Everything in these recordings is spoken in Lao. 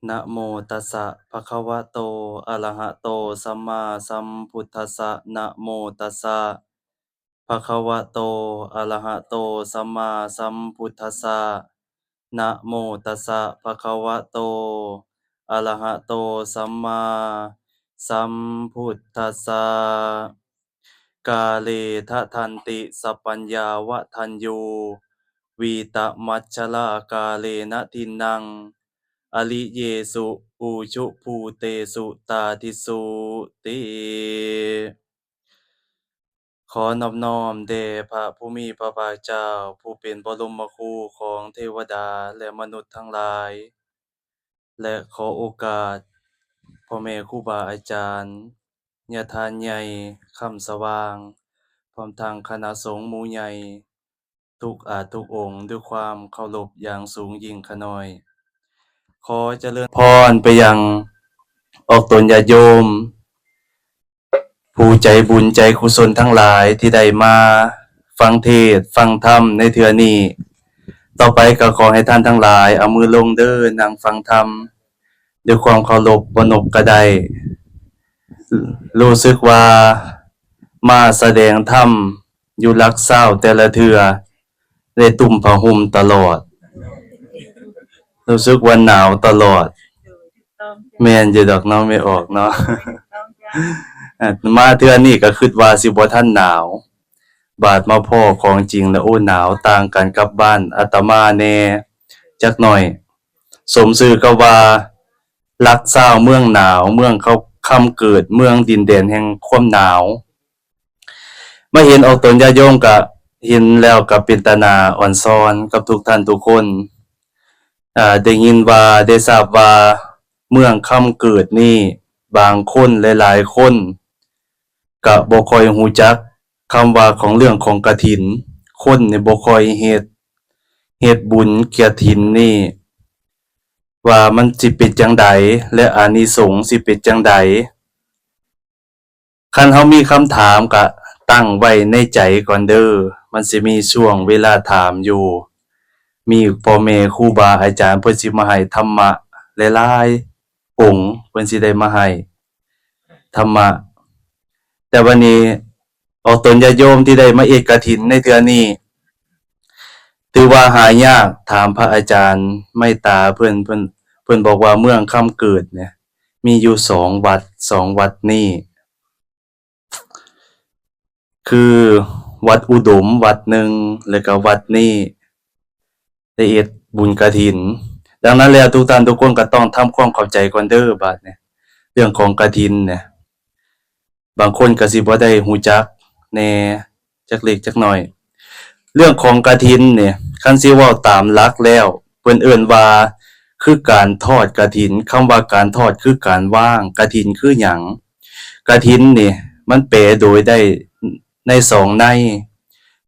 ນະໂມຕັດສະ ພະຄະວະໂຕ ອະລະຫະໂຕ ສຳມາສຳພຸດທັດສະ ນະໂມຕັດສະ ພະຄະວະໂຕ ອະລະຫະໂຕ ສຳມາສຳພຸດທັດສະ ນະໂມຕັດສະ ພະຄະວະໂຕ ອະລະຫະໂຕ ສຳມາສຳພຸດທັດສະ ກາເລທະທັນຕິ ສັບພັນຍາວະທັນຍູ ວີຕະມັດຊະລາ ກາເລນະທິນນັງ ອະລິເຍສຸ ອູຊຸພູເຕສຸ ຕາທິສຸຕິ. ຂໍນອບນ້ອມແດ່ພະຜູ້ມີພະພາກເຈົ້າ ຜູ້ເປັນບະລົມມະຄູຂອງເທວະດາ ແລະ ມະນຸດທັງຫຼາຍ ແລະ ຂໍໂອກາດພໍ່ແມ່ຄູບາອາຈານ ຍາທ່ານໃຫຍ່ ຄຳສະຫວ່າງ ພ້ອມທັງຄະນະສົງໝູ່ໃຫຍ່ ທຸກອາດທຸກອົງ ດ້ວຍຄວາມເຄົາລົບຢ່າງສູງຍິ່ງຂະນ້ອຍ. ຂໍຈະເລີນພອນໄປຍັງອອກຕົນຍາດໂຍມ ຜູ້ໃຈບຸນໃຈກຸສົນທັງຫຼາຍທີ່ໄດ້ມາຟັງເທດຟັງທຳໃນເທື່ອນີ້. ຕໍ່ໄປກໍຂໍໃຫ້ທ່ານທັງຫຼາຍເອົາມືລົງເດີ ນັ່ງຟັງທຳດ້ວຍຄວາມເຄົາລົບ. ບໍ່ນົບກໍໄດ້ ຮູ້ສຶກວ່າມາສະແດງທຳຢູ່ຫຼັກຊາວແຕ່ລະເທື່ອ ໄດ້ຕຸ້ມຜ້າຫົ່ມຕະຫຼອດ ຮູ້ສຶກວ່າໜາວຕະຫຼອດ. ແມ່ນຢູ່ດອກເນາະ ແມ່ອອກເນາະ. ອາ ມາເທື່ອນີ້ກໍຄິດວ່າຊິບໍ່ທັນໜາວ ບາດມາພໍ້ຂອງຈິງແລ້ວ ໂອ້ ໜາວຕ່າງກັນກັບບ້ານອາດຕະມາແດ່ຈັກໜ້ອຍ. ສົມຊື່ກັບວ່າຫຼັກຊາວເມືອງໜາວ ເມືອງເຂົາ ຄຳເກີດ ເມືອງດິນແດນແຫ່ງຄວາມໜາວ. ມາເຫັນອອກຕົນຍາດໂຍມກະເຫັນແລ້ວກະເປັນຕາໜ້າອ່ອນຊອນກັບທຸກທ່ານທຸກຄົນ. ອາ ໄດ້ຍິນວ່າ ໄດ້ຊາບວ່າເມືອງຄຳເກີດນີ້ ບາງຄົນ ຫຼາຍໆຄົນກະບໍ່ຄ່ອຍຮູ້ຈັກຄຳວ່າຂອງເລື່ອງຂອງກະຖິນ. ຄົນນີ້ບໍ່ຄ່ອຍເຮັດ ເຮັດບຸນກະຖິນນີ້ ວ່າມັນຊິເປັນຈັ່ງໃດ ແລະ ອານິສົງຊິເປັນຈັ່ງໃດ. ຄັນເຮົາມີຄຳຖາມກະຕັ້ງໄວ້ໃນໃຈກ່ອນເດີ ມັນຊິມີຊ່ວງເວລາຖາມຢູ່. ມີພໍ່ແມ່ຄູບາອາຈານເພິ່ນຊິມາໃຫ້ທຳມະຫຼາຍໆອົງ ເພິ່ນຊິໄດ້ມາໃຫ້ທຳມະ. ແຕ່ບັດນີ້ອອກຕົນຍາດໂຍມທີ່ໄດ້ມາເຮັດກະຖິນໃນເທື່ອນີ້ ຖືວ່າຫາຍາກ. ຖາມພະອາຈານໄມຕາເພິ່ນ ເພິ່ນ ເພິ່ນບອກວ່າເມືອງຄຳເກີດນີ້ ມີຢູ່ສອງວັດ ສອງວັດນີ້ ຄືວັດອຸດົມວັດໜຶ່ງ ແລະກະວັດນີ້ໄດ້ເຮັດບຸນກະຖິນ. ດັ່ງນັ້ນແລ້ວ ທຸກທ່ານທຸກຄົນກໍຕ້ອງທຳຄວາມເຂົ້າໃຈກ່ອນເດີ ບາດນີ້ ເລື່ອງຂອງກະຖິນນີ້ ບາງຄົນກໍຊິບໍ່ໄດ້ຮູ້ຈັກແດ່ຈັກເລັກຈັກນ້ອຍ. ເລື່ອງຂອງກະຖິນນີ້ ຄັນຊິເວົ້າຕາມຫຼັກແລ້ວ ເພິ່ນເອີ້ນວ່າຄືການທອດກະຖິນ. ຄຳວ່າການທອດຄືການວາງ. ກະຖິນຄືຫຍັງ? ກະຖິນນີ້ມັນແປໂດຍໄດ້ໃນສອງໃນ.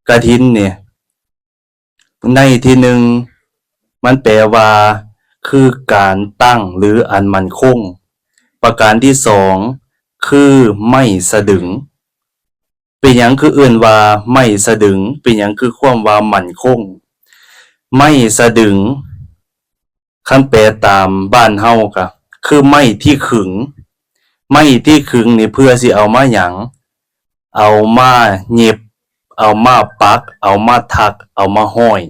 ກະຖິນນີ້ ໃນທີໜຶ່ງ ມັນແປວ່າຄືການຕັ້ງ ຫຼື ອັນໝັ້ນຄົງ. ປະການທີສອງ ຄືໄມ້ສະດຶງ. ເປັນຫຍັງຄືເອີ້ນວ່າໄມ້ສະດຶງ? ເປັນຫຍັງຄືຄວາມວ່າໝັ້ນຄົງ? ໄມ້ສະດຶງ ຄັນແປຕາມບ້ານເຮົາກະຄືໄມ້ທີ່ຂຶງ. ໄມ້ທີ່ຂຶງນີ້ເພື່ອຊິເອົາມາຫຍັງ? ເອົາມາເຫຢັບ, ເອົາມາປັກ, ເອົາມາຖັກ, ເອົາມາຮ້ອຍ.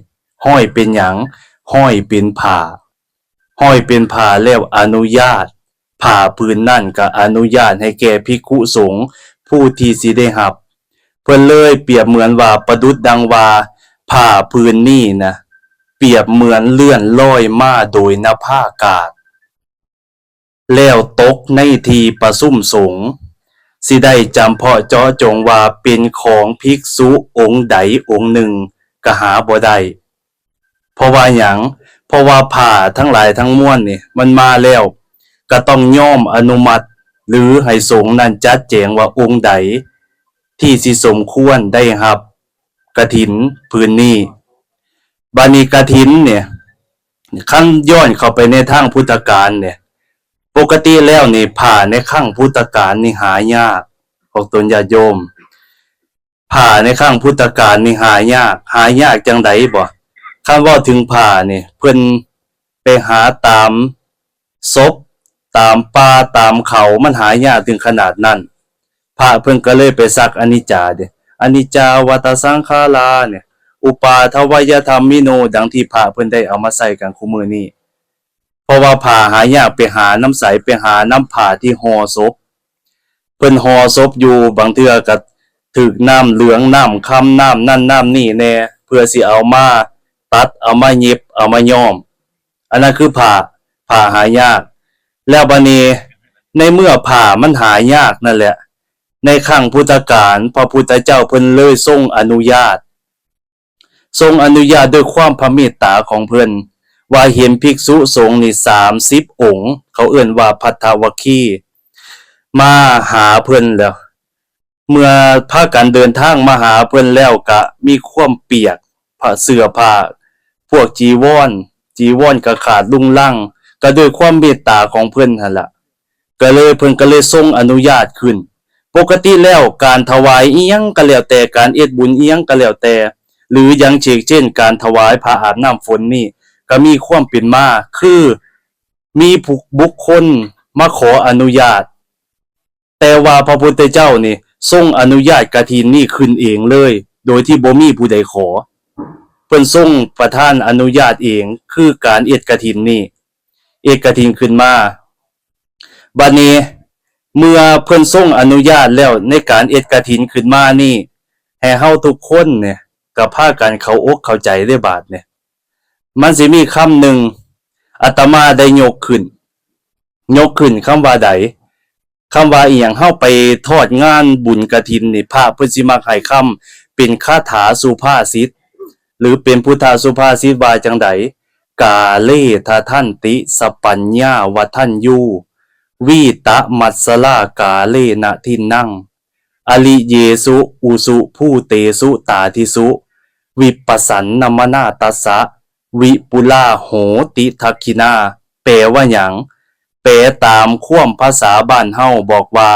ຮ້ອຍເປັນຫຍັງ? ຮ້ອຍເປັນຜ້າ. ຮ້ອຍເປັນຜ້າແລ້ວອະນຸຍາດ, ຜ້າຜືນນັ້ນກໍອະນຸຍາດໃຫ້ແກ່ພິກຂຸສົງຜູ້ທີ່ຊິໄດ້ຮັບ. ເພິ່ນເລີຍປຽບເໝືອນວ່າ ປະດຸດດັ່ງວ່າຜ້າຜືນນີ້ນະ ປຽບເໝືອນເລື່ອນລອຍມາໂດຍນະພາອາກາດ ແລ້ວຕົກໃນທີ່ປະຊຸມສົງ, ຊິໄດ້ຈຳເພາະເຈາະຈົງວ່າເປັນຂອງພິກສຸອົງໃດອົງໜຶ່ງກໍຫາບໍ່ໄດ້. ເພາະວ່າຫຍັງ? ເພາະວ່າຜ້າທັງຫຼາຍທັງມວນນີ້ ມັນມາແລ້ວ ກໍຕ້ອງຍອມອະນຸມັດ ຫຼື ໃຫ້ສົງນັ້ນຈັດແຈງວ່າອົງໃດທີ່ຊິສົມຄວນໄດ້ຮັບກະຖິນຜືນນີ້. ບາດນີ້ກະຖິນນີ້ ຄັນຍ້ອນເຂົ້າໄປໃນທາງພຸດທະການນີ້ ປົກກະຕິແລ້ວນີ້ ຜ້າໃນຄັ້ງພຸດທະການນີ້ຫາຍາກ ພວກຕົນຍາດໂຍມ. ຜ້າໃນຄັ້ງພຸດທະການນີ້ຫາຍາກ. ຫາຍາກຈັ່ງໃດບໍ? ຄັນເວົ້າເຖິງຜ້ານີ້ ເພິ່ນໄປຫາຕາມ ສົບຕາມປ່າຕາມເຂົາ ມັນຫາຍາກເຖິງຂະໜາດນັ້ນ. ພະເພິ່ນກໍເລີຍໄປສັກອະນິດຈາເດ້ ອະນິດຈາວັດຕະສັງຂາລາ ນີ້ ອຸປາທະວາຍະທຳມິໂນ ດັ່ງທີ່ພະເພິ່ນໄດ້ເອົາມາໃຊ້ກັນຄູ່ມື້ນີ້. ເພາະວ່າຜ້າຫາຍາກ ໄປຫານຳໃສ? ໄປຫານຳຜ້າທີ່ຫໍ່ສົບ. ເພິ່ນຫໍ່ສົບຢູ່ ບາງເທື່ອກໍຖືກນ້ຳເຫຼືອງ ນ້ຳຄຳ ນ້ຳນັ້ນນ້ຳນີ້ແດ່ ເພື່ອຊິເອົາມາຕັດ ເອົາມາເຢັບ ເອົາມາຍ້ອມ. ອັນນັ້ນຄືຜ້າ ຜ້າຫາຍາກ. ແລ້ວບາດນີ້ ໃນເມື່ອຜ້າມັນຫາຍາກນັ້ນແຫຼະ ໃນຄັ້ງພຸດທະການ ພະພຸດທະເຈົ້າເພິ່ນເລີຍຊົງອະນຸຍາດ ຊົງອະນຸຍາດດ້ວຍຄວາມພະເມດຕາຂອງເພິ່ນ ວ່າເຫັນພິກສຸສົງນີ້ສາມສິບອົງ ເຂົາເອີ້ນວ່າພັດທະວັກຄີ ມາຫາເພິ່ນແລ້ວ. ເມື່ອພາກັນເດີນທາງມາຫາເພິ່ນແລ້ວ ກະມີຄວາມປຽກ ຜ້າເສື້ອຜ້າ ພວກຈີວອນ ຈີວອນກະຂາດລຸງລັງ ກະດ້ວຍຄວາມເມດຕາຂອງເພິ່ນຫັ້ນລະ ກະເລີຍ ເພິ່ນກະເລີຍຊົງອະນຸຍາດຂຶ້ນ. ປົກກະຕິແລ້ວ ການຖວາຍອີ່ຫຍັງກະແລ້ວແຕ່ ການເຮັດບຸນອີ່ຫຍັງກະແລ້ວແຕ່ ຫຼື ຢ່າງເຊັ່ນ ການຖວາຍຜ້າອາບນ້ຳຝົນນີ້ ກະມີຄວາມເປັນມາ ຄື ມີຜູ້ ບຸກຄົນມາຂໍອະນຸຍາດ ແຕ່ວ່າພະພຸດທະເຈົ້ານີ້ຊົງອະນຸຍາດກະຖິນນີ້ຂຶ້ນເອງເລີຍ ໂດຍທີ່ບໍ່ມີຜູ້ໃດຂໍ. ເພິ່ນຊົງປະທານອະນຸຍາດເອງ ຄືການເຮັດກະຖິນນີ້ ເຮັດກະຖິນຂຶ້ນມາ. ບັດນີ້ ເມື່ອເພິ່ນຊົງອະນຸຍາດແລ້ວ ໃນການເຮັດກະຖິນຂຶ້ນມານີ້ ໃຫ້ເຮົາທຸກຄົນນີ້ ກໍພາກັນເຂົ້າອົກເຂົ້າໃຈເດ້ບາດນີ້. ມັນຊິມີຄຳໜຶ່ງ ອາດຕະມາໄດ້ຍົກຂຶ້ນ. ຍົກຂຶ້ນຄຳວ່າໃດ? ຄຳວ່າອີ່ຫຍັງ? ເຮົາໄປທອດງານບຸນກະຖິນນີ້ ພະເພິ່ນຊິມັກໃຫ້ຄຳເປັນຄາຖາສຸພາສິດ ຫຼື ເປັນພຸດທະສຸພາສິດວ່າຈັ່ງໃດ? ກາເລທະທັນຕິສະປັນຍາວັດທັນຍູ ວີຕະມັດສະລາກາເລນະທິນນັງ ອະລິເຍສຸອຸສຸພູເຕສຸຕາທິສຸ ວິປັດສັນນະມະນາຕັດສະ ວິປຸລາໂຫຕິທັກຂິນາ. ແປວ່າຫຍັງ? ແປຕາມຄວາມພາສາບ້ານເຮົາບອກວ່າ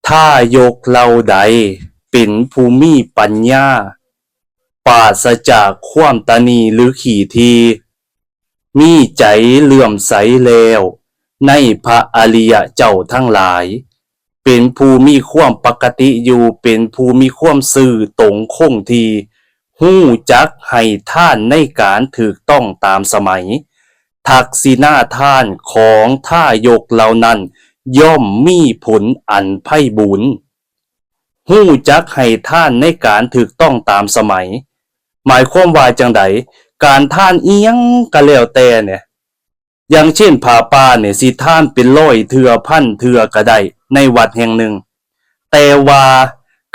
ທາຍົກເຫຼົ່າໃດເປັນຜູ້ມີປັນຍາ ປາສະຈາກຄວາມຕະໜີ່ ຫຼື ຂີ້ຖີ່ ມີໃຈເຫຼື້ອມໃສແລ້ວໃນພະອະລິຍະເຈົ້າທັງຫຼາຍ ເປັນຜູ້ມີຄວາມປົກກະຕິຢູ່ ເປັນຜູ້ມີຄວາມຊື່ຕົງຄົງທີ່ ຮູ້ຈັກໃຫ້ທານໃນການຖືກຕ້ອງຕາມສະໄໝ, ທັກສິນາທານຂອງທາຍົກເຫຼົ່ານັ້ນ ຍ່ອມມີຜົນອັນໄພບູນ. ຮູ້ຈັກໃຫ້ທານໃນການຖືກຕ້ອງຕາມສະໄໝ ໝາຍຄວາມວ່າຈັ່ງໃດ? ການທານອີ່ຫຍັງກະແລ້ວແຕ່ເນຍ ຢ່າງເຊັ່ນ ຜ້າປ່ານີ້ ຊິທານເປັນຮ້ອຍເທື່ອ ພັນເທື່ອກະໄດ້ ໃນວັດແຫ່ງໜຶ່ງ, ແຕ່ວ່າ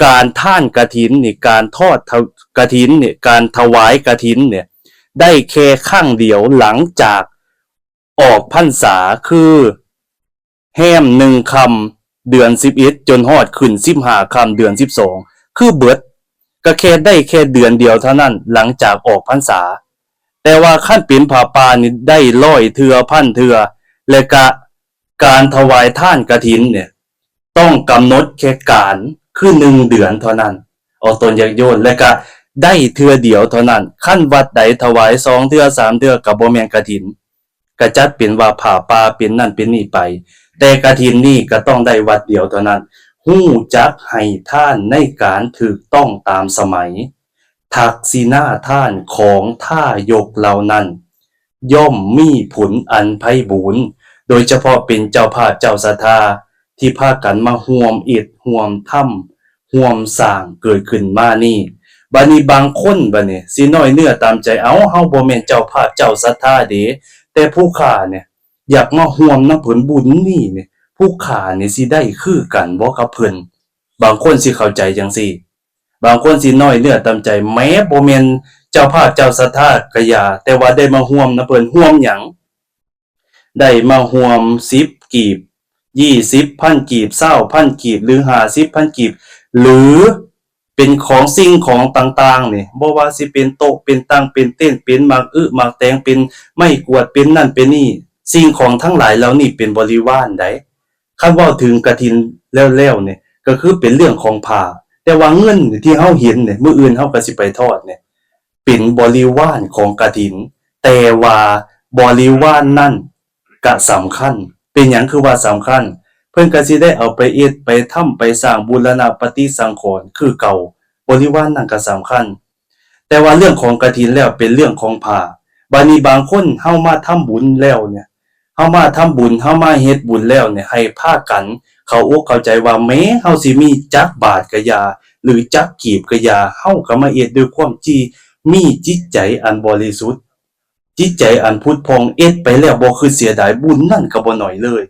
ການທານກະຖິນນີ້ ການທອດ ທະ ກະຖິນນີ້ ການຖວາຍກະຖິນນີ້ ໄດ້ແຄ່ຄັ້ງດຽວຫຼັງຈາກອອກພັນສາ ຄື ແຮມໜຶ່ງຄ່ຳເດືອນສິບເອັດ ຈົນຮອດຂຶ້ນສິບຫ້າຄ່ຳເດືອນສິບສອງ ຄືເບິດ ກໍແຄ່ໄດ້ແຄ່ເດືອນດຽວເທົ່ານັ້ນ ຫຼັງຈາກອອກພັນສາ. ແຕ່ວ່າຄັນເປັນຜ້າປ່ານີ້ໄດ້ຮ້ອຍເທື່ອ ພັນເທື່ອ ແລະກະການຖວາຍທານກະຖິນນີ້ ຕ້ອງກຳນົດແຄ່ການ ຄືໜຶ່ງເດືອນເທົ່ານັ້ນ ອອກຕົນຍາກໂຍນ ແລະກະໄດ້ເທື່ອດຽວເທົ່ານັ້ນ. ຄັນວັດໃດຖວາຍສອງເທື່ອ ສາມເທື່ອ ກໍບໍ່ແມ່ນກະຖິນ. ກະຈັດເປັນວ່າຜ້າປ່າເປັນນັ້ນເປັນນີ້ໄປ, ແຕ່ກະຖິນນີ້ກະຕ້ອງໄດ້ວັດດຽວເທົ່ານັ້ນ. ຮູ້ຈັກໃຫ້ທານໃນການຖືກຕ້ອງຕາມສະໄໝ, ທັກສິນາທານຂອງທາຍົກເຫຼົ່ານັ້ນ ຍ່ອມມີຜົນອັນໄພບູນ, ໂດຍສະເພາະເປັນເຈົ້າພາບເຈົ້າສັດທາ ທີ່ພາກັນມາຮ່ວມເຮັດຮ່ວມທຳ ຮ່ວມສ້າງເກີດຂຶ້ນມານີ້. ບາດນີ້ບາງຄົນ ບາດນີ້ຊິນ້ອຍເນື້ອຕາມໃຈ, ເອົ້າ ເຮົາບໍ່ແມ່ນເຈົ້າພາບເຈົ້າສັດທາເດ, ແຕ່ຜູ້ຂ້ານີ້ຢາກມາຮ່ວມນຳເພິ່ນບຸນນີ້ນີ້, ຜູ້ຂ້ານີ້ຊິໄດ້ຄືກັນບໍ່ກັບເພິ່ນ? ບາງຄົນຊິເຂົ້າໃຈຈັ່ງຊີ້, ບາງຄົນຊິນ້ອຍເນື້ອຕາມໃຈ, ແມ້ບໍ່ແມ່ນເຈົ້າພາບເຈົ້າສັດທາກະຢ່າ, ແຕ່ວ່າໄດ້ມາຮ່ວມນຳເພິ່ນ, ຮ່ວມຫຍັງ? ໄດ້ມາຮ່ວມສິບກີບ ຊາວພັນກີບ ຫຼື ຫ້າສິບພັນກີບ ຫຼື ເປັນຂອງສິ່ງຂອງຕ່າງໆນີ້, ບໍ່ວ່າຊິເປັນໂຕະ ເປັນຕັ່ງ ເປັນເຕັ້ນ ເປັນໝາກອຶໝາກແຕງ ເປັນໄມ້ກວາດ ເປັນນັ້ນເປັນນີ້, ສິ່ງຂອງທັງຫຼາຍເຫຼົ່ານີ້ເປັນບໍລິວານໃດ໋. ຄັນເວົ້າເຖິງກະຖິນແລ້ວໆນີ້ ກໍຄືເປັນເລື່ອງຂອງຜ້າ, ແຕ່ວ່າເງິນທີ່ເຮົາເຫັນນີ້ ມື້ອື່ນເຮົາກໍຊິໄປທອດນີ້ ເປັນບໍລິວານຂອງກະຖິນ, ແຕ່ວ່າບໍລິວານນັ້ນ ກະສຳຄັນ. ເປັນຫຍັງຄືວ່າສຳຄັນ? ເພິ່ນກະຊິໄດ້ເອົາໄປເຮັດ ໄປທຳ ໄປສ້າງບູລະນະປະຕິສັງຂອນຄືເກົ່າ, ບໍລິວານນັ້ນກະສຳຄັນ. ແຕ່ວ່າເລື່ອງຂອງກະຖິນແລ້ວເປັນເລື່ອງຂອງພະ. ບາດນີ້ບາງຄົນເຮົາມາທຳບຸນແລ້ວເນຍ, ເຮົາມາທຳບຸນ, ເຮົາມາເຮັດບຸນແລ້ວເນຍ, ໃຫ້ພາກັນເຂົ້າອົກເຂົ້າໃຈວ່າ ແມ້ເຮົາຊິມີຈັກບາດກະຢ່າ ຫຼື ຈັກກີບກະຢ່າ, ເຮົາກະມາເຮັດດ້ວຍຄວາມທີ່ມີຈິດໃຈອັນບໍລິສຸດ, ຈິດໃຈອັນຜຸດຜ່ອງ, ເຮັດໄປແລ້ວບໍ່ຄຶດເສຍດາຍ, ບຸນນັ້ນກະບໍ່ໜ້ອຍເລີຍ.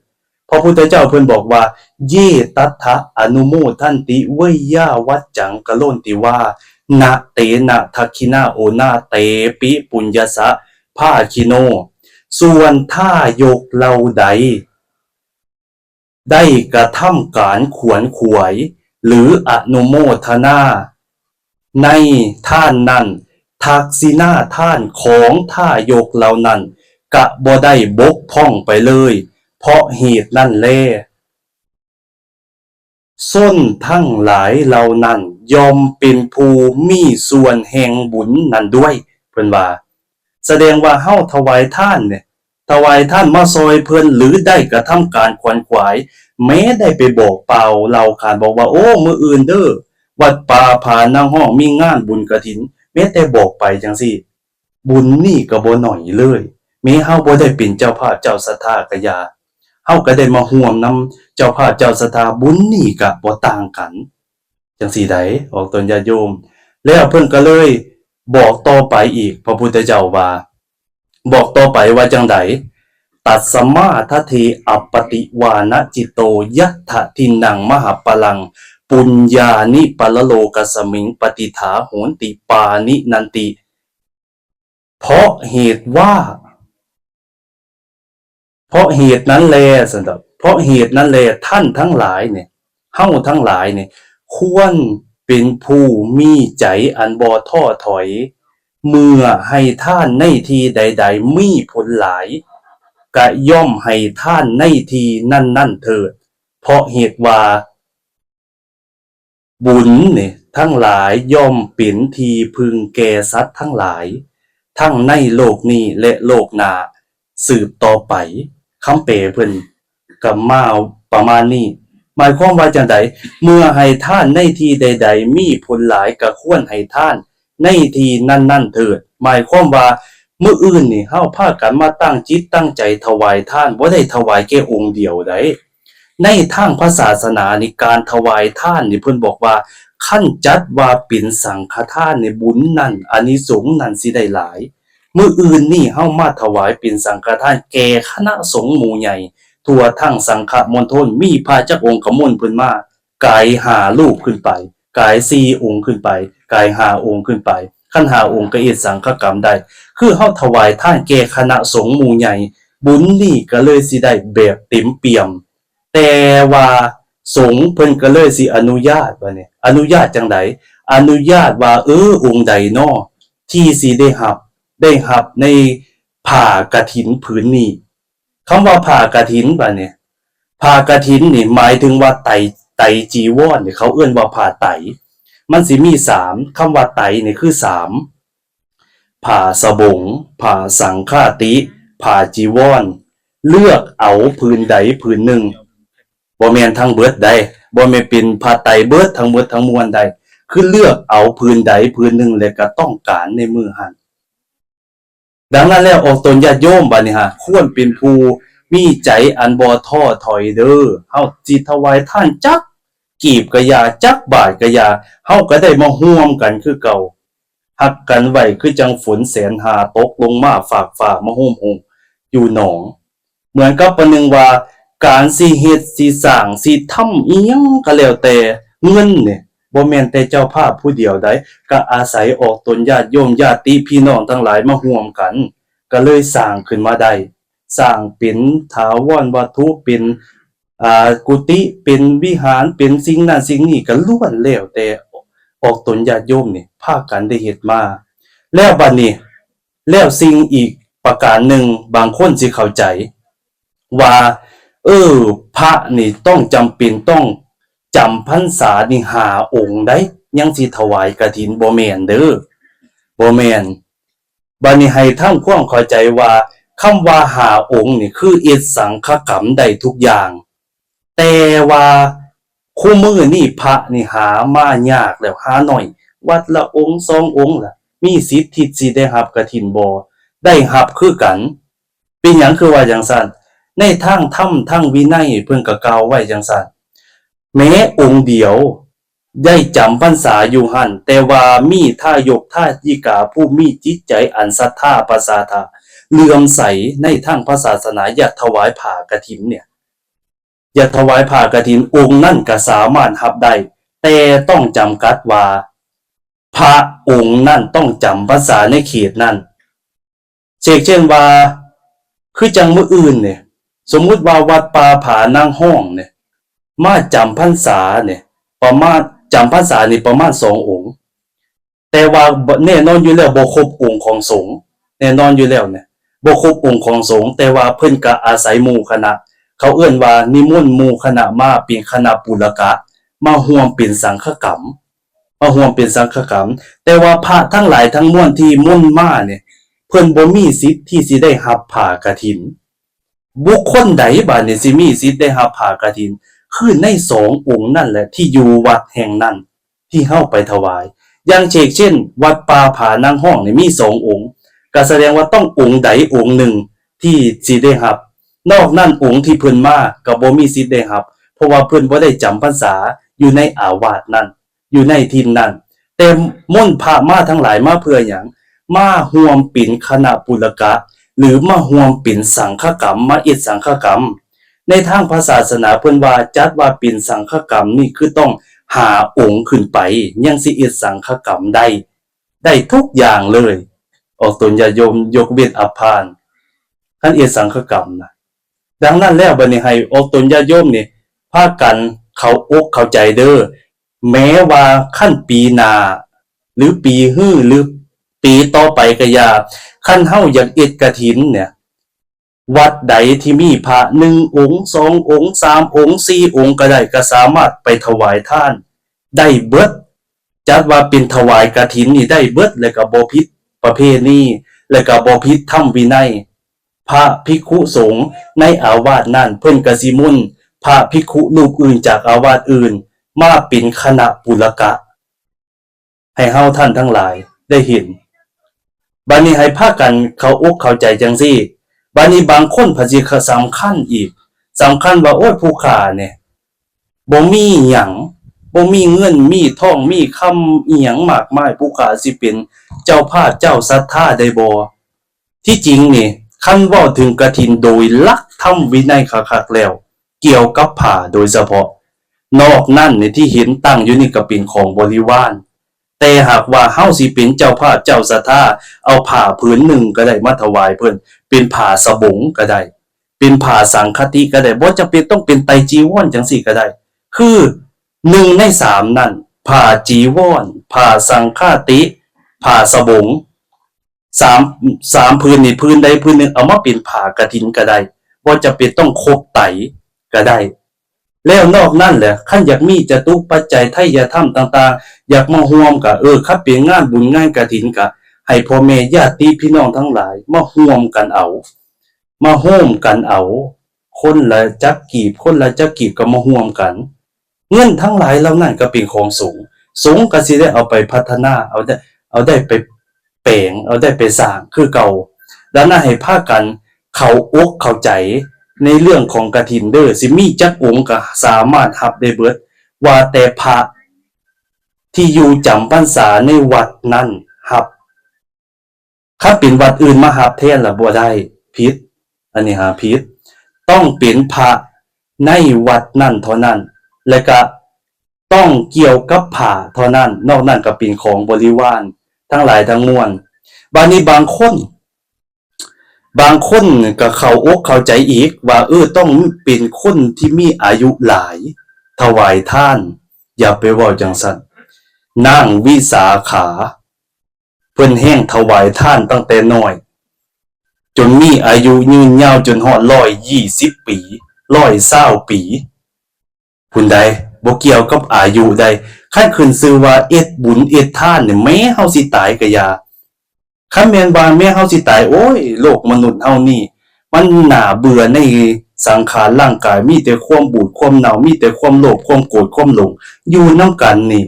ພະພຸດທະເຈົ້າເພິ່ນບອກວ່າ ເຢ ຕັດຖະ ອະນຸໂມທັນຕິ ໄວຍາວັດຈັງ ກະໂລນຕິວາ ນະເຕນະ ທັກຂິນາ ໂອນາເຕປິ ປຸນຍັດສະ ພາຄີໂນ. ສ່ວນທາຍົກເຫຼົ່າໃດ ໄດ້ກະທຳການຂວນຂວາຍ ຫຼື ອະນຸໂມທະນາ ໃນທານນັ້ນ, ທັກຂິນາທານຂອງທາຍົກເຫຼົ່ານັ້ນກະບໍ່ໄດ້ບົກຜ່ອງໄປເລີຍ. ເພາະເຫດນັ້ນແລ, ຊົນທັງຫຼາຍເຫຼົ່ານັ້ນຍ່ອມເປັນຜູ້ມີສ່ວນແຫ່ງບຸນນັ້ນດ້ວຍ, ເພິ່ນວ່າ. ສະແດງວ່າເຮົາຖວາຍທານເນຍ, ຖວາຍທານມາຊ່ອຍເພິ່ນ ຫຼື ໄດ້ກະທຳການຂວນຂວາຍ, ແມ້ໄດ້ໄປບອກກ່າວເລົ່າຂານບອກວ່າ ໂອ້ ມື້ອື່ນເດີ ວັດປ່າຜານາງຮ້ອງມີງານບຸນກະຖິນ, ແມ້ແຕ່ບອກໄປຈັ່ງຊີ້, ບຸນນີ້ກະບໍ່ໜ້ອຍເລີຍ. ແມ້ເຮົາບໍ່ໄດ້ເປັນເຈົ້າພາບເຈົ້າສັດທາກະຢ່າ, ເຮົາກະໄດ້ມາຮ່ວມນຳເຈົ້າພາບເຈົ້າສັດທາ, ບຸນນີ້ກະບໍ່ຕ່າງກັນ. ຈັ່ງຊີ້ໃດ໋ ອອກຕົນຍາດໂຍມ. ແລ້ວເພິ່ນກະເລີຍບອກຕໍ່ໄປອີກ, ພະພຸດທະເຈົ້າວ່າ, ບອກຕໍ່ໄປວ່າຈັ່ງໃດ? ຕັດສະມາ ທະເທ ອະປະຕິວານະຈິດໂຕ ຍັດຖະທິນນັງ ມະຫະປະລັງ ປຸນຍານິ ປະລະໂລກັດສະມິງ ປະຕິຖາໂຫນຕິ ປານິນັນຕິ. ເພາະເຫດວ່າ ເພາະເຫດນັ້ນແລ, ຊັ້ນດອກ, ເພາະເຫດນັ້ນແລ ທ່ານທັງຫຼາຍນີ້, ເຮົາທັງຫຼາຍນີ້ ຄວນເປັນຜູ້ມີໃຈອັນບໍ່ທໍ້ຖອຍ. ເມື່ອໃຫ້ທານໃນທີ່ໃດໆມີຜົນຫຼາຍ, ກະຍ່ອມໃຫ້ທານໃນທີ່ນັ້ນໆເທີດ. ເພາະເຫດວ່າ ບຸນນີ້ທັງຫຼາຍຍ່ອມເປັນທີ່ເພິ່ງແກ່ສັດທັງຫຼາຍ ທັງໃນໂລກນີ້ ແລະ ໂລກໜ້າ ສືບຕໍ່ໄປ. ຄຳແປເພິ່ນກະມາປະມານນີ້. ໝາຍຄວາມວ່າຈັ່ງໃດ? ເມື່ອໃຫ້ທານໃນທີ່ໃດໆມີຜົນຫຼາຍ ກະຄວນໃຫ້ທານໃນທີ່ນັ້ນໆເທີດ. ໝາຍຄວາມວ່າ ມື້ອື່ນນີ້ເຮົາພາກັນມາຕັ້ງຈິດຕັ້ງໃຈຖວາຍທານ, ບໍ່ໄດ້ຖວາຍແຕ່ອົງດຽວໃດ. ໃນທາງພະສາສະໜານີ້ ການຖວາຍທານນີ້ ເພິ່ນບອກວ່າ ຄັນຈັດວ່າເປັນສັງຄະທານນີ້ ບຸນນັ້ນ ອານິສົງນັ້ນຊິໄດ້ຫຼາຍ. ມື້ອື່ນນີ້ເຮົາມາຖວາຍເປັນສັງຄະທານແກ່ຄະນະສົງໝູ່ໃຫຍ່ ທົ່ວທັງສັງຄະມົນທົນ, ມີພະຈັກອົງກະມົນເພິ່ນມາ ກາຍຫ້າຮູບຂຶ້ນໄປ, ກາຍສີ່ອົງຂຶ້ນໄປ, ກາຍຫ້າອົງຂຶ້ນໄປ, ຄັນຫ້າອົງກະເຮັດສັງຄະກຳໄດ້. ຄືເຮົາຖວາຍທານແກ່ຄະນະສົງໝູ່ໃຫຍ່, ບຸນນີ້ກະເລີຍຊິໄດ້ແບບເຕັມປ່ຽມ. ແຕ່ວ່າສົງເພິ່ນກະເລີຍຊິອະນຸຍາດ ບາດນີ້ ອະນຸຍາດຈັ່ງໃດ? ອະນຸຍາດວ່າ ເອີ ອົງໃດນໍທີ່ຊິໄດ້ຮັບ, ໄດ້ຮັບໃນຜ້າກະຖິນຜືນນີ້. ຄຳວ່າຜ້າກະຖິນ ບາດນີ້ ຜ້າກະຖິນນີ້ໝາຍເຖິງວ່າໄຕ, ໄຕຈີວອນນີ້ ເຂົາເອີ້ນວ່າຜ້າໄຕ. ມັນຊິມີສາມ, ຄຳວ່າໄຕນີ້ຄືສາມ, ຜ້າສະບົງ, ຜ້າສັງຄາຕິ, ຜ້າຈີວອນ. ເລືອກເອົາຜືນໃດຜືນໜຶ່ງ, ບໍ່ແມ່ນທັງເບິດໃດ, ບໍ່ແມ່ນເປັນຜ້າໄຕເບິດທັງໝົດທັງມວນໃດ, ຄືເລືອກເອົາຜືນໃດຜືນໜຶ່ງ ແລະ ກະຕ້ອງການໃນມື້ຫັ້ນ. ດັ່ງນັ້ນແລ້ວ ອອກຕົນຍາດໂຍມບາດນີ້ຫາ ຄວນເປັນຜູ້ມີໃຈອັນບໍ່ທໍ້ຖອຍເດີ. ເຮົາຊິຖວາຍທານຈັກກີບກະຢ່າ, ຈັກບາດກະຢ່າ, ເຮົາກະໄດ້ມາຮ່ວມກັນຄືເກົ່າ. ຮັກກັນໄວ້ຄືຈັ່ງຝົນແສນຫ້າຕົກລົງມາຟາກຟ້າມາໂຮມໂຮງຢູ່ໜອງ. ເໝືອນກັບປະໜຶ່ງວ່າ ການຊິເຮັດ, ຊິສ້າງ, ຊິທຳອີ່ຫຍັງກະແລ້ວແຕ່, ເງິນນີ້ບໍ່ແມ່ນແຕ່ເຈົ້າພາບຜູ້ດຽວໃດ, ກະອາໄສອອກຕົນຍາດໂຍມ, ຍາດຕິພີ່ນ້ອງທັງຫຼາຍມາຮ່ວມກັນ, ກະເລີຍສ້າງຂຶ້ນມາໄດ້. ສ້າງເປັນຖາວອນວັດຖຸ, ເປັນ ອ່າ ກຸຕິ, ເປັນວິຫານ, ເປັນສິ່ງນັ້ນສິ່ງນີ້, ກະລ້ວນແລ້ວແຕ່ອອກຕົນຍາດໂຍມນີ້ພາກັນໄດ້ເຮັດມາ. ແລ້ວບາດນີ້, ແລ້ວສິ່ງອີກປະການໜຶ່ງ ບາງຄົນຊິເຂົ້າໃຈວ່າ ເອີ ພະນີ້ຕ້ອງຈຳເປັນຕ້ອງຈຳພັນສານີ້ຫ້າອົງໃດ ຍັງຊິຖວາຍກະຖິນ, ບໍ່ແມ່ນເດີ, ບໍ່ແມ່ນ. ບາດນີ້ໃຫ້ທຳຄວາມເຂົ້າໃຈວ່າ ຄຳວ່າຫ້າອົງນີ້ ຄືເຮັດສັງຄະກຳໄດ້ທຸກຢ່າງ, ແຕ່ວ່າຄູ່ມື້ນີ້ພະນີ້ຫາມາຍາກແລ້ວ, ຫາໜ້ອຍ, ວັດລະອົງສອງອົງລະ ມີສິດທີ່ຊິໄດ້ຮັບກະຖິນບໍ່? ໄດ້ຮັບຄືກັນ. ເປັນຫຍັງຄືວ່າຈັ່ງຊັ້ນ? ໃນທາງທຳທາງວິໄນເພິ່ນກໍກ່າວໄວ້ຈັ່ງຊັ້ນ, ແມ້ອົງດຽວໄດ້ຈຳພັນສາຢູ່ຫັ້ນ, ແຕ່ວ່າມີທາຍົກທາຍິກາຜູ້ມີຈິດໃຈອັນສັດທາປະສາທາເຫຼື້ອມໃສໃນທາງພະສາສະໜາ ຢາກຖວາຍຜ້າກະຖິນເນ່ຍ, ຢາກຖວາຍຜ້າກະຖິນ, ອົງນັ້ນກໍສາມາດຮັບໄດ້, ແຕ່ຕ້ອງຈຳກັດວ່າພະອົງນັ້ນຕ້ອງຈຳພັນສາໃນເຂດນັ້ນ. ເຊັ່ນວ່າ ຄືຈັ່ງມື້ອື່ນນີ້, ສົມມຸດວ່າວັດປ່າຜານາງຮ້ອງນີ້ ມາຈຳພັນສານີ້ ປະມານ ຈຳພັນສານີ້ປະມານສອງອົງ, ແຕ່ວ່າແນ່ນອນຢູ່ແລ້ວບໍ່ຄົບອົງຂອງສົງ, ແນ່ນອນຢູ່ແລ້ວນີ້ ບໍ່ຄົບອົງຂອງສົງ, ແຕ່ວ່າເພິ່ນກະອາໄສໝູ່ຄະນະ, ເຂົາເອີ້ນວ່ານິມົນໝູ່ຄະນະມາເປັນຄະນະປຸລະກະ, ມາຮ່ວມເປັນສັງຄະກຳ. ມາຮ່ວມເປັນສັງຄະກຳ, ແຕ່ວ່າພະທັງຫຼາຍທັງມວນທີ່ມົນມານີ້ ເພິ່ນບໍ່ມີສິດທີ່ຊິໄດ້ຮັບຜ້າກະຖິນ. ບຸກຄົນໃດບາດນີ້ຊິມີສິດໄດ້ຮັບຜ້າກະຖິນ? ຄືໃນສອງອົງນັ້ນແຫຼະ ທີ່ຢູ່ວັດແຫ່ງນັ້ນທີ່ເຮົາໄປຖວາຍ. ຢ່າງເຊັ່ນ ເຊັ່ນ ວັດປ່າຜານາງຮ້ອງນີ້ມີສອງອົງ, ກໍສະແດງວ່າຕ້ອງອົງໃດອົງໜຶ່ງທີ່ຊິໄດ້ຮັບ, ນອກນັ້ນອົງທີ່ເພິ່ນມາກໍບໍ່ມີສິດໄດ້ຮັບ, ເພາະວ່າເພິ່ນບໍ່ໄດ້ຈຳພັນສາຢູ່ໃນອາວາດນັ້ນ. ຢູ່ໃນຖິ່ນນັ້ນ, ແຕ່ມົນພະມາທັງຫຼາຍມາເພື່ອຫຍັງ? ມາຮ່ວມເປັນຄະນະປຸລະກະ ຫຼື ມາຮ່ວມເປັນສັງຄະກຳ, ມາເຮັດສັງຄະກຳ. ໃນທາງພະສາສະໜາເພິ່ນວ່າ ຈັດວ່າເປັນສັງຄະກຳນີ້ ຄືຕ້ອງຫ້າອົງຂຶ້ນໄປ ຍັງຊິເຮັດສັງຄະກຳໄດ້, ໄດ້ທຸກຢ່າງເລີຍ, ອອກຕົນຍາດໂຍມ ຍົກເວັ້ນອັບພານ, ຄັນເຮັດສັງຄະກຳນະ. ດັ່ງນັ້ນແລ້ວ ບັດນີ້ໃຫ້ອອກຕົນຍາດໂຍມນີ້ ພາກັນເຂົ້າອົກເຂົ້າໃຈເດີ້. ແມ້ວ່າຄັນປີໜ້າ ຫຼື ປີຮື ຫຼື ປີຕໍ່ໄປກໍຢ່າ, ຄັນເຮົາຢາກເຮັດກະຖິນເນ່ຍ, ວັດໃດທີ່ມີພະໜຶ່ງອົງ, ສອງອົງ, ສາມອົງ, ສີ່ອົງກໍໄດ້, ກໍສາມາດໄປຖວາຍທານໄດ້ເບິດ. ຈັດວ່າເປັນຖວາຍກະຖິນນີ້ໄດ້ເບິດ ແລະກໍບໍ່ຜິດປະເພນີ ແລະກໍບໍ່ຜິດທຳວິໄນ. ພະພິກຂຸສົງໃນອາວາດນັ້ນ ເພິ່ນກະຊິມົນພະພິກຂຸຮູບອື່ນຈາກອາວາດອື່ນມາເປັນຄະນະປຸລະກະ ໃຫ້ເຮົາທ່ານທັງຫຼາຍໄດ້ເຫັນ. ບັດນີ້ໃຫ້ພາກັນເຂົ້າອົກເຂົ້າໃຈຈັ່ງຊີ້. ບັດນີ້ບາງຄົນພະຊິສຳຄັນອີກ, ສຳຄັນວ່າ ໂອ້ຍ ຜູ້ຂ້ານີ້ ບໍ່ມີຫຍັງ, ບໍ່ມີເງິນມີທອງ ມີຄຳອີ່ຫຍັງມາກມາຍ, ຜູ້ຂ້າຊິເປັນເຈົ້າພາບເຈົ້າສັດທາໄດ້ບໍ່? ທີ່ຈິງນີ້ ຄັນເວົ້າເຖິງກະຖິນໂດຍຫຼັກທຳວິໄນຄັກໆແລ້ວ, ກ່ຽວກັບຜ້າໂດຍສະເພາະ, ນອກນັ້ນນີ້ທີ່ເຫັນຕັ້ງຢູ່ນີ້ກໍເປັນຂອງບໍລິວານ. ແຕ່ຫາກວ່າເຮົາຊິເປັນເຈົ້າພາບເຈົ້າສັດທາ, ເອົາຜ້າຜືນໜຶ່ງກໍໄດ້ມາຖວາຍເພິ່ນ, ເປັນຜ້າສະບົງກໍໄດ້, ເປັນຜ້າສັງຄະຕິກໍໄດ້, ບໍ່ຈຳເປັນຕ້ອງເປັນໄຕຈີວອນຈັ່ງຊີ້ກໍໄດ້. ຄືໜຶ່ງໃນສາມນັ້ນ, ຜ້າຈີວອນ, ຜ້າສັງຄະຕິ, ຜ້າສະບົງ, ສາມ ສາມຜືນນີ້, ຜືນໃດຜືນໜຶ່ງເອົາມາເປັນຜ້າກະຖິນກໍໄດ້, ບໍ່ຈຳເປັນຕ້ອງຄົບໄຕກໍໄດ້. ແລ້ວນອກນັ້ນແຫຼະ, ຄັນຢາກມີຈະຕຸປັດໄຈ ໄທຍະທຳຕ່າງໆ, ຢາກມາຮ່ວມກະ, ເອີ, ຄັນເປັນງານບຸນງານກະຖິນກະ ໃຫ້ພໍ່ແມ່ຍາດຕິພີ່ນ້ອງທັງຫຼາຍມາຮ່ວມກັນເອົາ, ມາໂຮມກັນເອົາ, ຄົນລະຈັກກີບ, ຄົນລະຈັກກີບກໍມາຮ່ວມກັນ. ເງິນທັງຫຼາຍເຫຼົ່ານັ້ນກໍເປັນຂອງສົງ, ສົງກໍຊິໄດ້ເອົາໄປພັດທະນາ, ເອົາໄດ້, ເອົາໄດ້ໄປແປງ, ເອົາໄດ້ໄປສ້າງຄືເກົ່າ. ດັ່ງນັ້ນໃຫ້ພາກັນເຂົ້າອົກເຂົ້າໃຈໃນເລື່ອງຂອງກະຖິນເດີ້, ຊິມີຈັກອົງກໍສາມາດຮັບໄດ້ເບິດ, ວ່າແຕ່ພະທີ່ຢູ່ຈຳພັນສາໃນວັດນັ້ນຮັບ. ຄັນເປັນວັດອື່ນມາຮັບແທນລະບໍ່ໄດ້, ຜິດ, ອັນນີ້ຫາຜິດ. ຕ້ອງເປັນພະໃນວັດນັ້ນເທົ່ານັ້ນ ແລະກະຕ້ອງກ່ຽວກັບຜ້າເທົ່ານັ້ນ, ນອກນັ້ນກໍເປັນຂອງບໍລິວານທັງຫຼາຍທັງມວນ. ບາດນີ້ບາງຄົນ, ບາງຄົນກໍເຂົ້າອົກເຂົ້າໃຈອີກວ່າ, ເອີ, ຕ້ອງເປັນຄົນທີ່ມີອາຍຸຫຼາຍຖວາຍທານ. ຢ່າໄປເວົ້າຈັ່ງຊັ້ນ. ນາງວິສາຂາ ເພິ່ນແຮ່ງຖວາຍທານຕັ້ງແຕ່ນ້ອຍ ຈົນມີອາຍຸຍືນຍາວຈົນຮອດຮ້ອຍຊາວປີ, ຮ້ອຍຊາວປີພຸ້ນໃດ໋, ບໍ່ກ່ຽວກັບອາຍຸໃດ໋. ຄັນຂຶ້ນຊື່ວ່າເຮັດບຸນເຮັດທານນີ້, ແມ້ເຮົາຊິຕາຍກະຢ່າ, ຄັນແມ່ນວ່າແມ້ເຮົາຊິຕາຍ ໂອ້ຍ ໂລກມະນຸດເຮົານີ້ ມັນໜ້າເບື່ອໃນສັງຂານຮ່າງກາຍ ມີແຕ່ຄວາມບູດຄວາມເນົ່າ ມີແຕ່ຄວາມໂລບ ຄວາມໂກດ ຄວາມຫຼົງ ຢູ່ນຳກັນນີ້.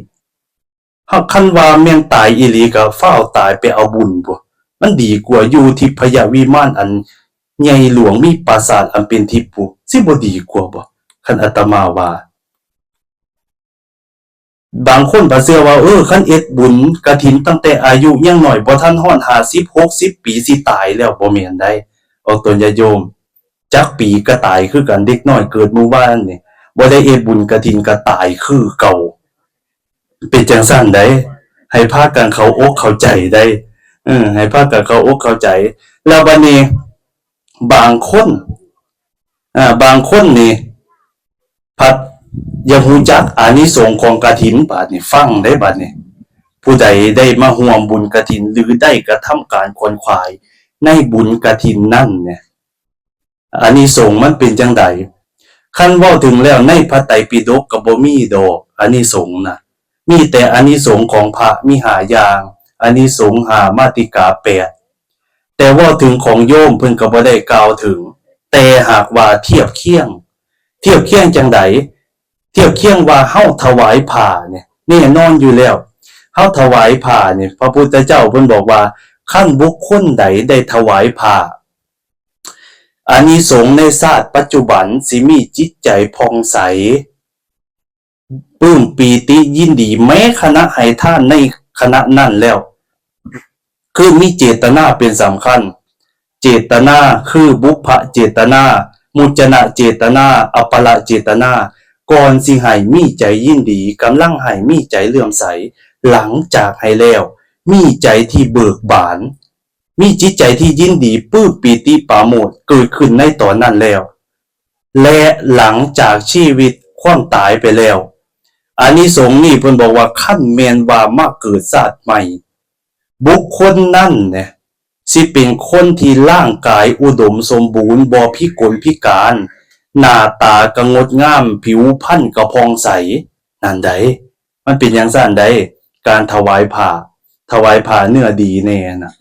ຫາກຄັນວ່າແມ່ນຕາຍອີ່ຫຼີກໍຟ້າວຕາຍໄປເອົາບຸນພຸ້ນ ມັນດີກວ່າຢູ່ທິບພະຍະວິມານອັນໃຫຍ່ຫຼວງ ມີປາສາດອັນເປັນທິບພຸ້ນ ຊິບໍ່ດີກວ່າບໍ່? ຄັນອາດຕະມາວ່າ ບາງຄົນກໍເຊື່ອວ່າ ເອີ ຄັນເຮັດບຸນກະຖິນຕັ້ງແຕ່ອາຍຸຍັງນ້ອຍ ບໍ່ທັນຮອດຫ້າສິບ ຫົກສິບປີ ຊິຕາຍແລ້ວ ບໍ່ແມ່ນໃດ໋ ອອກຕົນຍາດໂຍມ ຈັກປີກໍຕາຍຄືກັນ ເດັກນ້ອຍເກີດມື້ວານນີ້ ບໍ່ໄດ້ເຮັດບຸນກະຖິນກໍຕາຍຄືເກົ່າ. ເປັນຈັ່ງຊັ້ນໃດ໋ ໃຫ້ພາກັນເຂົ້າອົກເຂົ້າໃຈໃດ໋ ເອີ ໃຫ້ພາກັນເຂົ້າອົກເຂົ້າໃຈ. ແລ້ວບັດນີ້ບາງຄົນ ອາ ບາງຄົນນີ້ພັດຢາກຮູ້ຈັກອານິສົງຂອງກະຖິນ ບາດນີ້ຟັງເດ້ ບາດນີ້ ຜູ້ໃດໄດ້ມາຮ່ວມບຸນກະຖິນ ຫຼື ໄດ້ກະທຳການຂວນຂວາຍໃນບຸນກະຖິນນັ້ນແນ່ ອານິສົງມັນເປັນຈັ່ງໃດ? ຄັນເວົ້າເຖິງແລ້ວ ໃນພະໄຕປິດົກກໍບໍ່ມີດອກອານິສົງນະ ມີແຕ່ອານິສົງຂອງພະມີຫ້າຢ່າງ ອານິສົງຫ້າ ມາຕິກາແປດ ແຕ່ເວົ້າເຖິງຂອງໂຍມເພິ່ນກໍບໍ່ໄດ້ກ່າວເຖິງ ແຕ່ຫາກວ່າທຽບຄຽງ ທຽບຄຽງຈັ່ງໃດ? ທຽບຄຽງວ່າເຮົາຖວາຍຜ້ານີ້ ແນ່ນອນຢູ່ແລ້ວ ເຮົາຖວາຍຜ້ານີ້ ພະພຸດທະເຈົ້າເພິ່ນບອກວ່າ ຄັນບຸກຄົນໃດໄດ້ຖວາຍຜ້າ ອານິສົງໃນຊາດປັດຈຸບັນຊິມີຈິດໃຈຜ່ອງໃສ ປຶ້ມປີຕິຍິນດີ ແມ້ຂະນະໃຫ້ທານໃນຂະນະນັ້ນແລ້ວ ຄືມີເຈດຕະນາເປັນສຳຄັນ ເຈດຕະນາຄືບຸບພະເຈດຕະນາ ມຸດຈະນະເຈດຕະນາ ອະປະລະເຈດຕະນາ ກ່ອນຊິໃຫ້ມີໃຈຍິນດີ ກຳລັງໃຫ້ມີໃຈເຫຼື້ອມໃສ ຫຼັງຈາກໃຫ້ແລ້ວ ມີໃຈທີ່ເບີກບານ ມີຈິດໃຈທີ່ຍິນດີ ປຶ້ມປີຕິປາໂມດເກີດຂຶ້ນໃນຕອນນັ້ນແລ້ວ ແລະ ຫຼັງຈາກຊີວິດຄວາມຕາຍໄປແລ້ວ ອານິສົງນີ້ເພິ່ນບອກວ່າ ຄັນແມ່ນວ່າມາເກີດຊາດໃໝ່ ບຸກຄົນນັ້ນນະ ຊິເປັນຄົນທີ່ຮ່າງກາຍອຸດົມສົມບູນ ບໍ່ພິກົນພິການ ໜ້າຕາກໍງົດງາມ ຜິວພັນກໍຜ່ອງໃສ ນັ້ນໃດ໋. ມັນເປັນຈັ່ງຊັ້ນໃດ໋ ການຖວາຍຜ້າ ຖວາຍຜ້າເນື້ອດີແນ່ນະ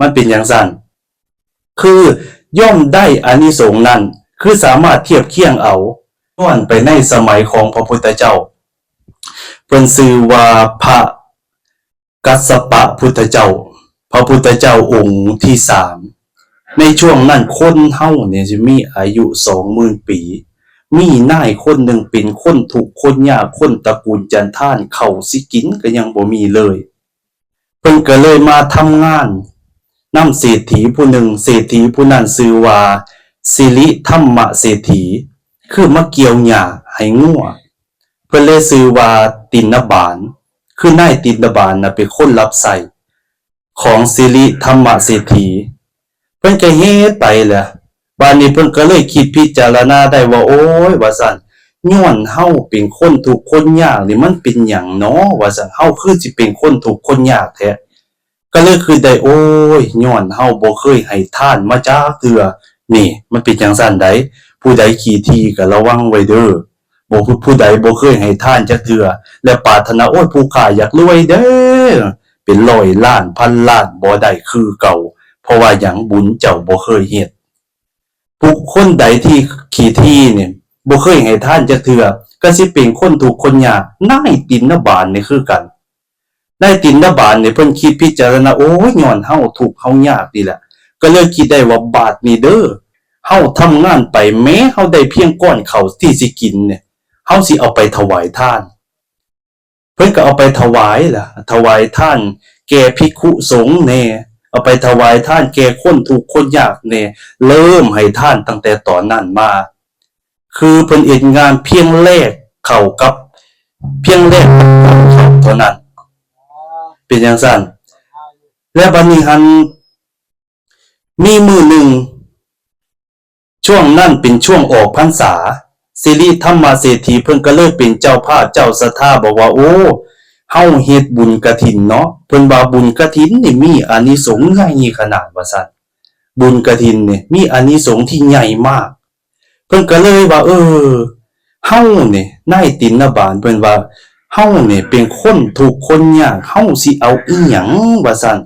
ມັນເປັນຈັ່ງຊັ້ນ ຄືຍ່ອມໄດ້ອານິສົງນັ້ນ ຄືສາມາດທຽບຄຽງເອົາ ຍ້ອນໄປໃນສະໄໝຂອງພະພຸດທະເຈົ້າ ເພິ່ນຊື່ວ່າພະກັດສະປະພຸດທະເຈົ້າ ພະພຸດທະເຈົ້າອົງທີສາມ ໃນຊ່ວງນັ້ນຄົນເຮົານີ້ຊິມີອາຍຸສອງໝື່ນປີ ມີນາຍຄົນໜຶ່ງເປັນຄົນທຸກຄົນຍາກ ຄົນຕະກູນຈັນທານ ເຂົ້າຊິກິນກໍຍັງບໍ່ມີເລີຍ ເພິ່ນກໍເລີຍມາທຳງານນຳເສດຖີຜູ້ໜຶ່ງ ເສດຖີຜູ້ນັ້ນຊື່ວ່າສິລິທຳມະເສດຖີ ຄືມາກ່ຽວຫຍ້າໃຫ້ງົວ ເພິ່ນເລີຍຊື່ວ່າຕິນນະບານ ຄືນາຍຕິນນະບານນະເປັນຄົນຮັບໃຊ້ຂອງສິລິທຳມະເສດຖີ ເພິ່ນກໍເຮັດໄປແຫຼະ ບາດນີ້ເພິ່ນກໍເລີຍຄິດພິຈາລະນາໄດ້ວ່າ ໂອ້ຍ ວ່າຊັ້ນ ຍ້ອນເຮົາເປັນຄົນທຸກຄົນຍາກນີ້ ມັນເປັນຫຍັງນໍ ວ່າຊັ້ນ ເຮົາຄືຊິເປັນຄົນທຸກຄົນຍາກແທ້ ກໍເລີຍຄິດໄດ້ ໂອ້ຍ ຍ້ອນເຮົາບໍ່ເຄີຍໃຫ້ທານມາຈັກເທື່ອ ນີ້ ມັນເປັນຈັ່ງຊັ້ນໃດ໋ ຜູ້ໃດຂີ້ຖີ່ກໍລະວັງໄວ້ເດີ້ ບໍ່ ຜູ້ໃດບໍ່ເຄີຍໃຫ້ທານຈັກເທື່ອ ແລະ ປາດຖະໜາ ໂອ້ຍ ຜູ້ຂ້າຢາກລວຍເດີ້ ເປັນຮ້ອຍລ້ານພັນລ້ານ ບໍ່ໄດ້ຄືເກົ່າ ເພາະວ່າຫຍັງ? ບຸນເຈົ້າບໍ່ເຄີຍເຮັດ. ຜູ້ຄົນໃດທີ່ຂີ້ຖີ່ນີ້ ບໍ່ເຄີຍໃຫ້ທານຈັກເທື່ອ ກໍຊິເປັນຄົນທຸກຄົນຍາກ. ນາຍຕິນນະບານນີ້ຄືກັນ. ນາຍຕິນນະບານນີ້ເພິ່ນຄິດພິຈາລະນາ ໂອ້ຍ ຍ້ອນເຮົາທຸກເຮົາຍາກນີ້ແຫຼະ ກໍເລີຍຄິດໄດ້ວ່າ ບາດນີ້ເດີ້ ເຮົາທຳງານໄປ ແມ້ເຮົາໄດ້ພຽງກ້ອນເຂົ້າທີ່ຊິກິນນີ້ ເຮົາຊິເອົາໄປຖວາຍທານ. ເພິ່ນກໍເອົາໄປຖວາຍລະ ຖວາຍທານແກ່ພິກຂຸສົງແດ່ ເອົາໄປຖວາຍທານແກ່ຄົນທຸກຄົນຍາກແດ່ ເລີ່ມໃຫ້ທານຕັ້ງແຕ່ຕອນນັ້ນມາ ຄືເພິ່ນເຮັດງານພຽງແລກເຂົ້າກັບ ພຽງແລກກັບເຂົ້າເທົ່ານັ້ນ ເປັນຈັ່ງຊັ້ນ. ແລ້ວບັດນີ້ຫັ້ນ ມີມື້ໜຶ່ງ ຊ່ວງນັ້ນເປັນຊ່ວງອອກພັນສາ ສິລິທຳມະເສດຖີເພິ່ນກໍເລີຍເປັນເຈົ້າພາບເຈົ້າສັດທາ ບອກວ່າ ໂອ້ ເຮົາເຮັດບຸນກະຖິນເນາະ ເພິ່ນວ່າບຸນກະຖິນນີ້ມີອານິສົງໃຫຍ່ຂະໜາດວ່າຊັ້ນ ບຸນກະຖິນນີ້ມີອານິສົງທີ່ໃຫຍ່ມາກ. ເພິ່ນກໍເລີຍວ່າ ເອີ ເຮົານີ້ ນາຍຕິນນະບານເພິ່ນວ່າ ເຮົານີ້ເປັນຄົນທຸກຄົນຍາກ ເຮົາຊິເອົາອີ່ຫຍັງວ່າຊັ້ນ.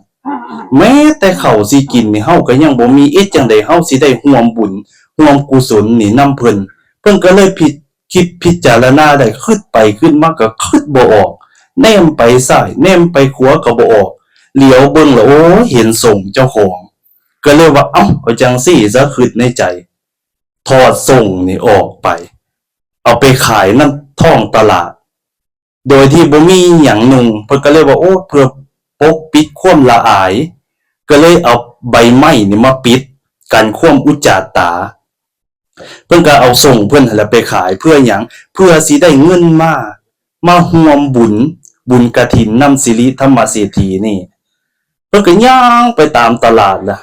ແມ້ແຕ່ເຂົ້າຊິກິນນີ້ເຮົາກໍຍັງບໍ່ມີ ເຮັດຈັ່ງໃດເຮົາຊິໄດ້ຮ່ວມບຸນຮ່ວມກຸສົນນີ້ນຳເພິ່ນ. ເພິ່ນກໍເລີຍພິ ຄິດພິຈາລະນາໄດ້ ຄິດໄປຄິດມາກໍຄິດບໍ່ອອກ ແນມໄປຊ້າຍແນມໄປຂວາກໍບໍ່ອອກ ຫຼຽວເບິ່ງລະ ໂອ້ຍ ເຫັນສົ້ງເຈົ້າຂອງ ກໍເລີຍວ່າ ເອົ້າ ເອົາຈັ່ງຊີ້ຊະ ຄິດໃນໃຈ ຖອດສົ້ງນີ້ອອກໄປ ເອົາໄປຂາຍນຳທ້ອງຕະຫຼາດ ໂດຍທີ່ບໍ່ມີຫຍັງນຸ່ງ ເພິ່ນກໍເລີຍວ່າ ໂອ້ ເພື່ອປົກປິດຄວາມລະອາຍ ກໍເລີຍເອົາໃບໄມ້ນີ້ມາປິດກັນຄວາມອຸດຈາດຕາ. ເພິ່ນກໍເອົາສົ້ງເພິ່ນຫັ້ນແຫຼະໄປຂາຍ ເພື່ອຫຍັງ? ເພື່ອຊິໄດ້ເງິນມາ ມາຮ່ວມບຸນ ບຸນກະຖິນນຳສິລິທຳມະເສດຖີນີ້. ເພິ່ນກໍຍ່າງໄປຕາມຕະຫຼາດລະ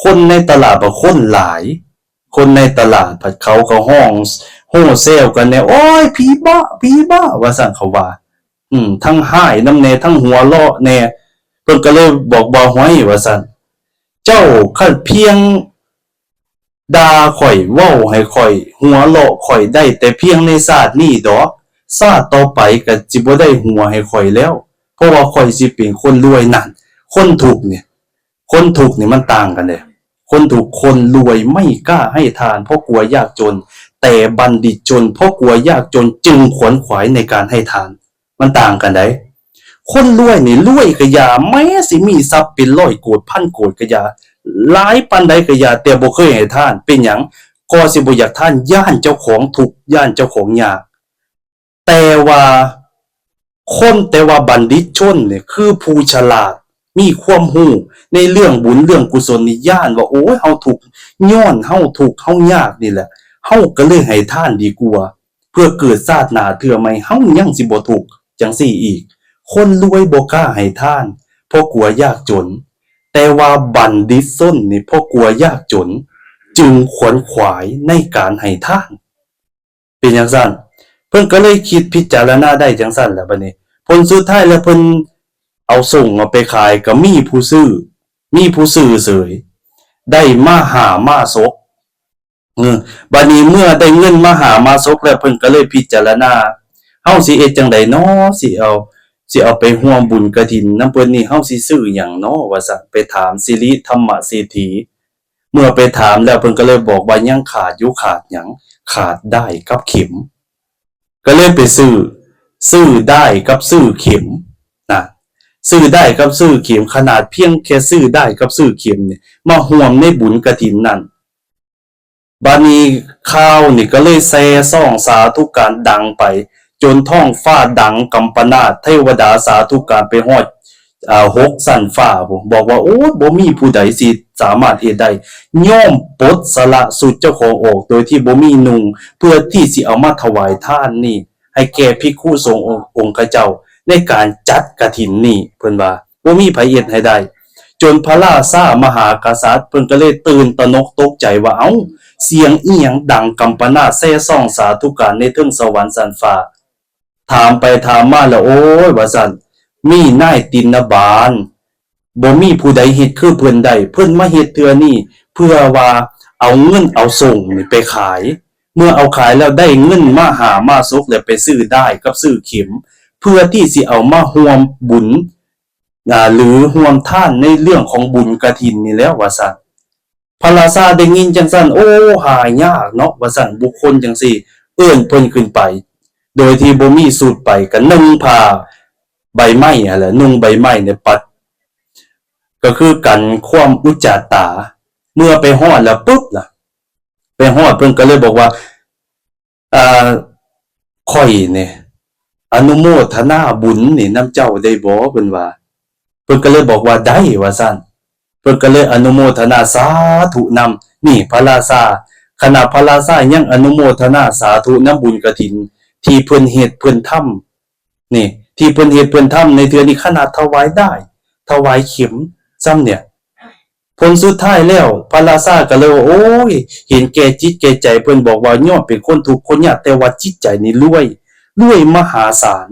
ຄົນໃນຕະຫຼາດບາດຄົນຫຼາຍ ຄົນໃນຕະຫຼາດພັດເຂົາກໍຮ້ອງໂຫ່ແຊວກັນແດ່ ໂອ້ຍ ຜີບ້າ ຜີບ້າ ວ່າຊັ້ນເຂົາວ່າ ອືມ ທັງຮ້າຍນຳແດ່ ທັງຫົວເລາະແດ່. ເພິ່ນກໍເລີຍບອກວ່າ ຫ້ວຍ ວ່າຊັ້ນ ເຈົ້າຄັນພຽງດ່າຂ້ອຍ ເວົ້າໃຫ້ຂ້ອຍ ຫົວເລາະຂ້ອຍໄດ້ແຕ່ພຽງໃນຊາດນີ້ດອກ ຊາດຕໍ່ໄປກໍຊິບໍ່ໄດ້ຫົວໃຫ້ຂ້ອຍແລ້ວ ເພາະວ່າຂ້ອຍຊິເປັນຄົນລວຍ. ນັ້ນ ຄົນທຸກນີ້ ຄົນທຸກນີ້ມັນຕ່າງກັນເດ້ ຄົນທຸກຄົນລວຍໄມ່ກ້າໃຫ້ທານ ເພາະກົວຍາກຈົນ ແຕ່ບັນດິດຊົນ ເພາະກົວຍາກຈົນ ຈຶ່ງຂວນຂວາຍໃນການໃຫ້ທານ ມັນຕ່າງກັນໃດ໋. ຄົນລວຍນີ້ລວຍກະຢ່າ ແມ້ຊິມີຊັບເປັນຮ້ອຍໂກດພັນໂກດກະຢ່າ ຫຼາຍປານໃດກະຢ່າ ແຕ່ບໍ່ເຄີຍໃຫ້ທານ ເປັນຫຍັງ? ກໍຊິບໍ່ຢາກທານ ຢ້ານເຈົ້າຂອງທຸກ ຢ້ານເຈົ້າຂອງຍາກ. ແຕ່ວ່າຄົນ ແຕ່ວ່າບັນດິດຊົນນີ້ຄືຜູ້ສະຫຼາດ ມີຄວາມຮູ້ໃນເລື່ອງບຸນເລື່ອງກຸສົນນີ້ ຢ້ານວ່າ ໂອ້ຍ ເຮົາທຸກ ຍ້ອນເຮົາທຸກເຮົາຍາກນີ້ແຫຼະ ເຮົາກໍເລີຍໃຫ້ທານດີກວ່າ ເພື່ອເກີດຊາດໜ້າເທື່ອໃໝ່ ເຮົາຍັງຊິບໍ່ທຸກຈັ່ງຊີ້ອີກ. ຄົນລວຍບໍ່ກ້າໃຫ້ທານ ເພາະກົວຍາກຈົນ ແຕ່ວ່າບັນດິດຊົນນີ້ ເພາະກົວຍາກຈົນ ຈຶ່ງຂວນຂວາຍໃນການໃຫ້ທານ. ເປັນຈັ່ງຊັ້ນ ເພິ່ນກໍເລີຍຄິດພິຈາລະນາໄດ້ຈັ່ງຊັ້ນແຫຼະ ບັດນີ້ ຜົນສຸດທ້າຍແລ້ວເພິ່ນເອົາສົ່ງອອກໄປຂາຍ ກໍມີຜູ້ຊື້ ມີຜູ້ຊື້ເສີຍ ໄດ້ມາຫ້າມາສົກ. ເອີ ບັດນີ້ເມື່ອໄດ້ເງິນມາຫ້າມາສົກແລ້ວ ເພິ່ນກໍເລີຍພິຈາລະນາ ເຮົາຊິເຮັດຈັ່ງໃດນໍ ຊິເອົາ ຊິເອົາໄປຮ່ວມບຸນກະຖິນນຳເພິ່ນນີ້ ເຮົາຊິຊື້ຫຍັງນໍ ວ່າຊັ້ນ ໄປຖາມສິລິທຳມະເສດຖີ. ເມື່ອໄປຖາມແລ້ວ ເພິ່ນກໍເລີຍບອກວ່າ ຍັງຂາດຢູ່ ຂາດຫຍັງ? ຂາດດ້າຍກັບເຂັມ. ກໍເລີຍໄປຊື້ ຊື້ດ້າຍກັບຊື້ເຂັມນະ ຊື້ດ້າຍກັບຊື້ເຂັມ ຂະໜາດພຽງແຄ່ຊື້ດ້າຍກັບຊື້ເຂັມນີ້ ມາຮ່ວມໃນບຸນກະຖິນນັ້ນ. ບາດນີ້ຂ່າວນີ້ກໍເລີຍແຊຊ່ອງສາທຸການດັງໄປ ຈົນທ້ອງຟ້າດັງກຳປະນາດ ເທວະດາສາທຸການໄປຮອດ ເອີ ຫົກຊັ້ນຟ້າພຸ້ນ ບອກວ່າ ໂອ້ຍ ບໍ່ມີຜູ້ໃດຊິສາມາດເຮັດໄດ້ ຍອມປົດສະຫຼະຊຸດເຈົ້າຂອງອອກ ໂດຍທີ່ບໍ່ມີນຸ່ງ ເພື່ອທີ່ຊິເອົາມາຖວາຍທານນີ້ ໃຫ້ແກ່ພິກຂຸສົງອົງ ອົງຂະເຈົ້າ ໃນການຈັດກະຖິນນີ້ ເພິ່ນວ່າ ບໍ່ມີໃຜເຮັດໃຫ້ໄດ້ ຈົນພະລາຊາມະຫາກະສັດ ເພິ່ນກໍເລີຍຕື່ນຕະໜົກຕົກໃຈວ່າ ເອົ້າ ສຽງອີ່ຫຍັງດັງກຳປະນາດແຊຊ່ອງສາທຸການໃນເທິງສະຫວັນຊັ້ນຟ້າ. ຖາມໄປຖາມມາແລ້ວ ໂອ້ຍ ວ່າຊັ້ນ ມີນາຍຕິນນະບານ ບໍ່ມີຜູ້ໃດເຮັດຄືເພິ່ນໄດ້ ເພິ່ນມາເຮັດເທື່ອນີ້ ເພື່ອວ່າເອົາເງິນເອົາສົ່ງນີ້ໄປຂາຍ ເມື່ອເອົາຂາຍແລ້ວໄດ້ເງິນມາຫ້າມາສົກ ແລ້ວໄປຊື້ດ້າຍກັບຊື້ເຂັມ ເພື່ອທີ່ຊິເອົາມາຮ່ວມບຸນ ອາ ຫຼື ຮ່ວມທານໃນເລື່ອງຂອງບຸນກະຖິນນີ້ແຫຼະ ວ່າຊັ້ນ. ພະລາຊາໄດ້ຍິນຈັ່ງຊັ້ນ ໂອ້ ຫາຍາກເນາະ ວ່າຊັ້ນ ບຸກຄົນຈັ່ງຊີ້ ເອີ້ນເພິ່ນຂຶ້ນໄປ ໂດຍທີ່ບໍ່ມີຊຸດໄປ ກໍນຸ່ງຜ້າໃບໄມ້ຫັ້ນແຫຼະ ນຸ່ງໃບໄມ້ນີ້ປັດ ກໍຄືກັນຄວາມອຸດຈາດຕາ. ເມື່ອໄປຮອດແລ້ວປຶບລະ ໄປຮອດເພິ່ນກໍເລີຍບອກວ່າ ອາ ຂ້ອຍນີ້ອະນຸໂມທະນາບຸນນີ້ນຳເຈົ້າໄດ້ບໍ່? ເພິ່ນວ່າ ເພິ່ນກໍເລີຍບອກວ່າ ໄດ້ ວ່າຊັ້ນ ເພິ່ນກໍເລີຍອະນຸໂມທະນາສາທຸນຳ. ນີ້ພະລາຊາ ຂະໜາດພະລາຊາຍັງອະນຸໂມທະນາສາທຸນຳບຸນກະຖິນທີ່ເພິ່ນເຮັດເພິ່ນທຳ ນີ້ ທີ່ເພິ່ນເຮັດເພິ່ນທຳໃນເທື່ອນີ້ ຂະໜາດຖວາຍດ້າຍ ຖວາຍເຂັມຊ່ຳນີ້ ຜົນສຸດທ້າຍແລ້ວ ພະລາຊາກໍເລີຍວ່າ ໂອ້ຍ ເຫັນແກ່ຈິດແກ່ໃຈ ເພິ່ນບອກວ່າຍ້ອນເປັນຄົນທຸກຄົນຍາກ ແຕ່ວ່າຈິດໃຈນີ້ລວຍ ລວຍມະຫາສານ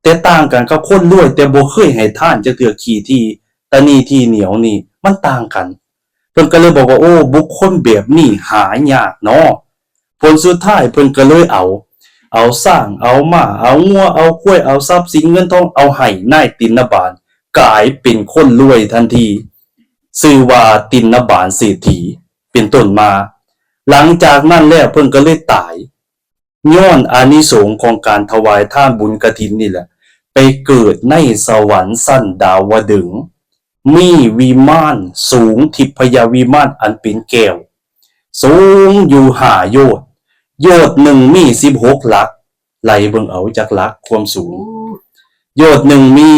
ແຕ່ຕ່າງກັນກັບຄົນລວຍ ແຕ່ບໍ່ເຄີຍໃຫ້ທານຈັກເທື່ອ ຂີ້ຖີ່ ຕະໜີ່ຖີ່ໜຽວນີ້ ມັນຕ່າງກັນ. ເພິ່ນກໍເລີຍບອກວ່າ ໂອ້ ບຸກຄົນແບບນີ້ຫາຍາກເນາະ. ຜົນສຸດທ້າຍເພິ່ນກໍເລີຍເອົາ ເອົາຊ້າງ ເອົາມ້າ ເອົາງົວ ເອົາຄວາຍ ເອົາຊັບສິນເງິນທອງ ເອົາໃຫ້ນາຍຕິນນະບານ ກາຍເປັນຄົນລວຍທັນທີ ຊື່ວ່າຕິນນະບານເສດຖີ ເປັນຕົ້ນມາ. ຫຼັງຈາກນັ້ນແລ້ວເພິ່ນກໍເລີຍຕາຍ ຍ້ອນອານິສົງຂອງການຖວາຍທານບຸນກະຖິນນີ້ແຫຼະ ໄປເກີດໃນສະຫວັນຊັ້ນດາວະດຶງ ມີວິມານສູງ ທິບພະຍາວິມານອັນເປັນແກ້ວ ສູງຢູ່ຫ້າໂຍດ, ໂຍດໜຶ່ງມີສິບຫົກຫຼັກ, ໄລ່ເບິ່ງເອົາຈັກຫຼັກຄວາມສູງ. ໂຍດໜຶ່ງມີ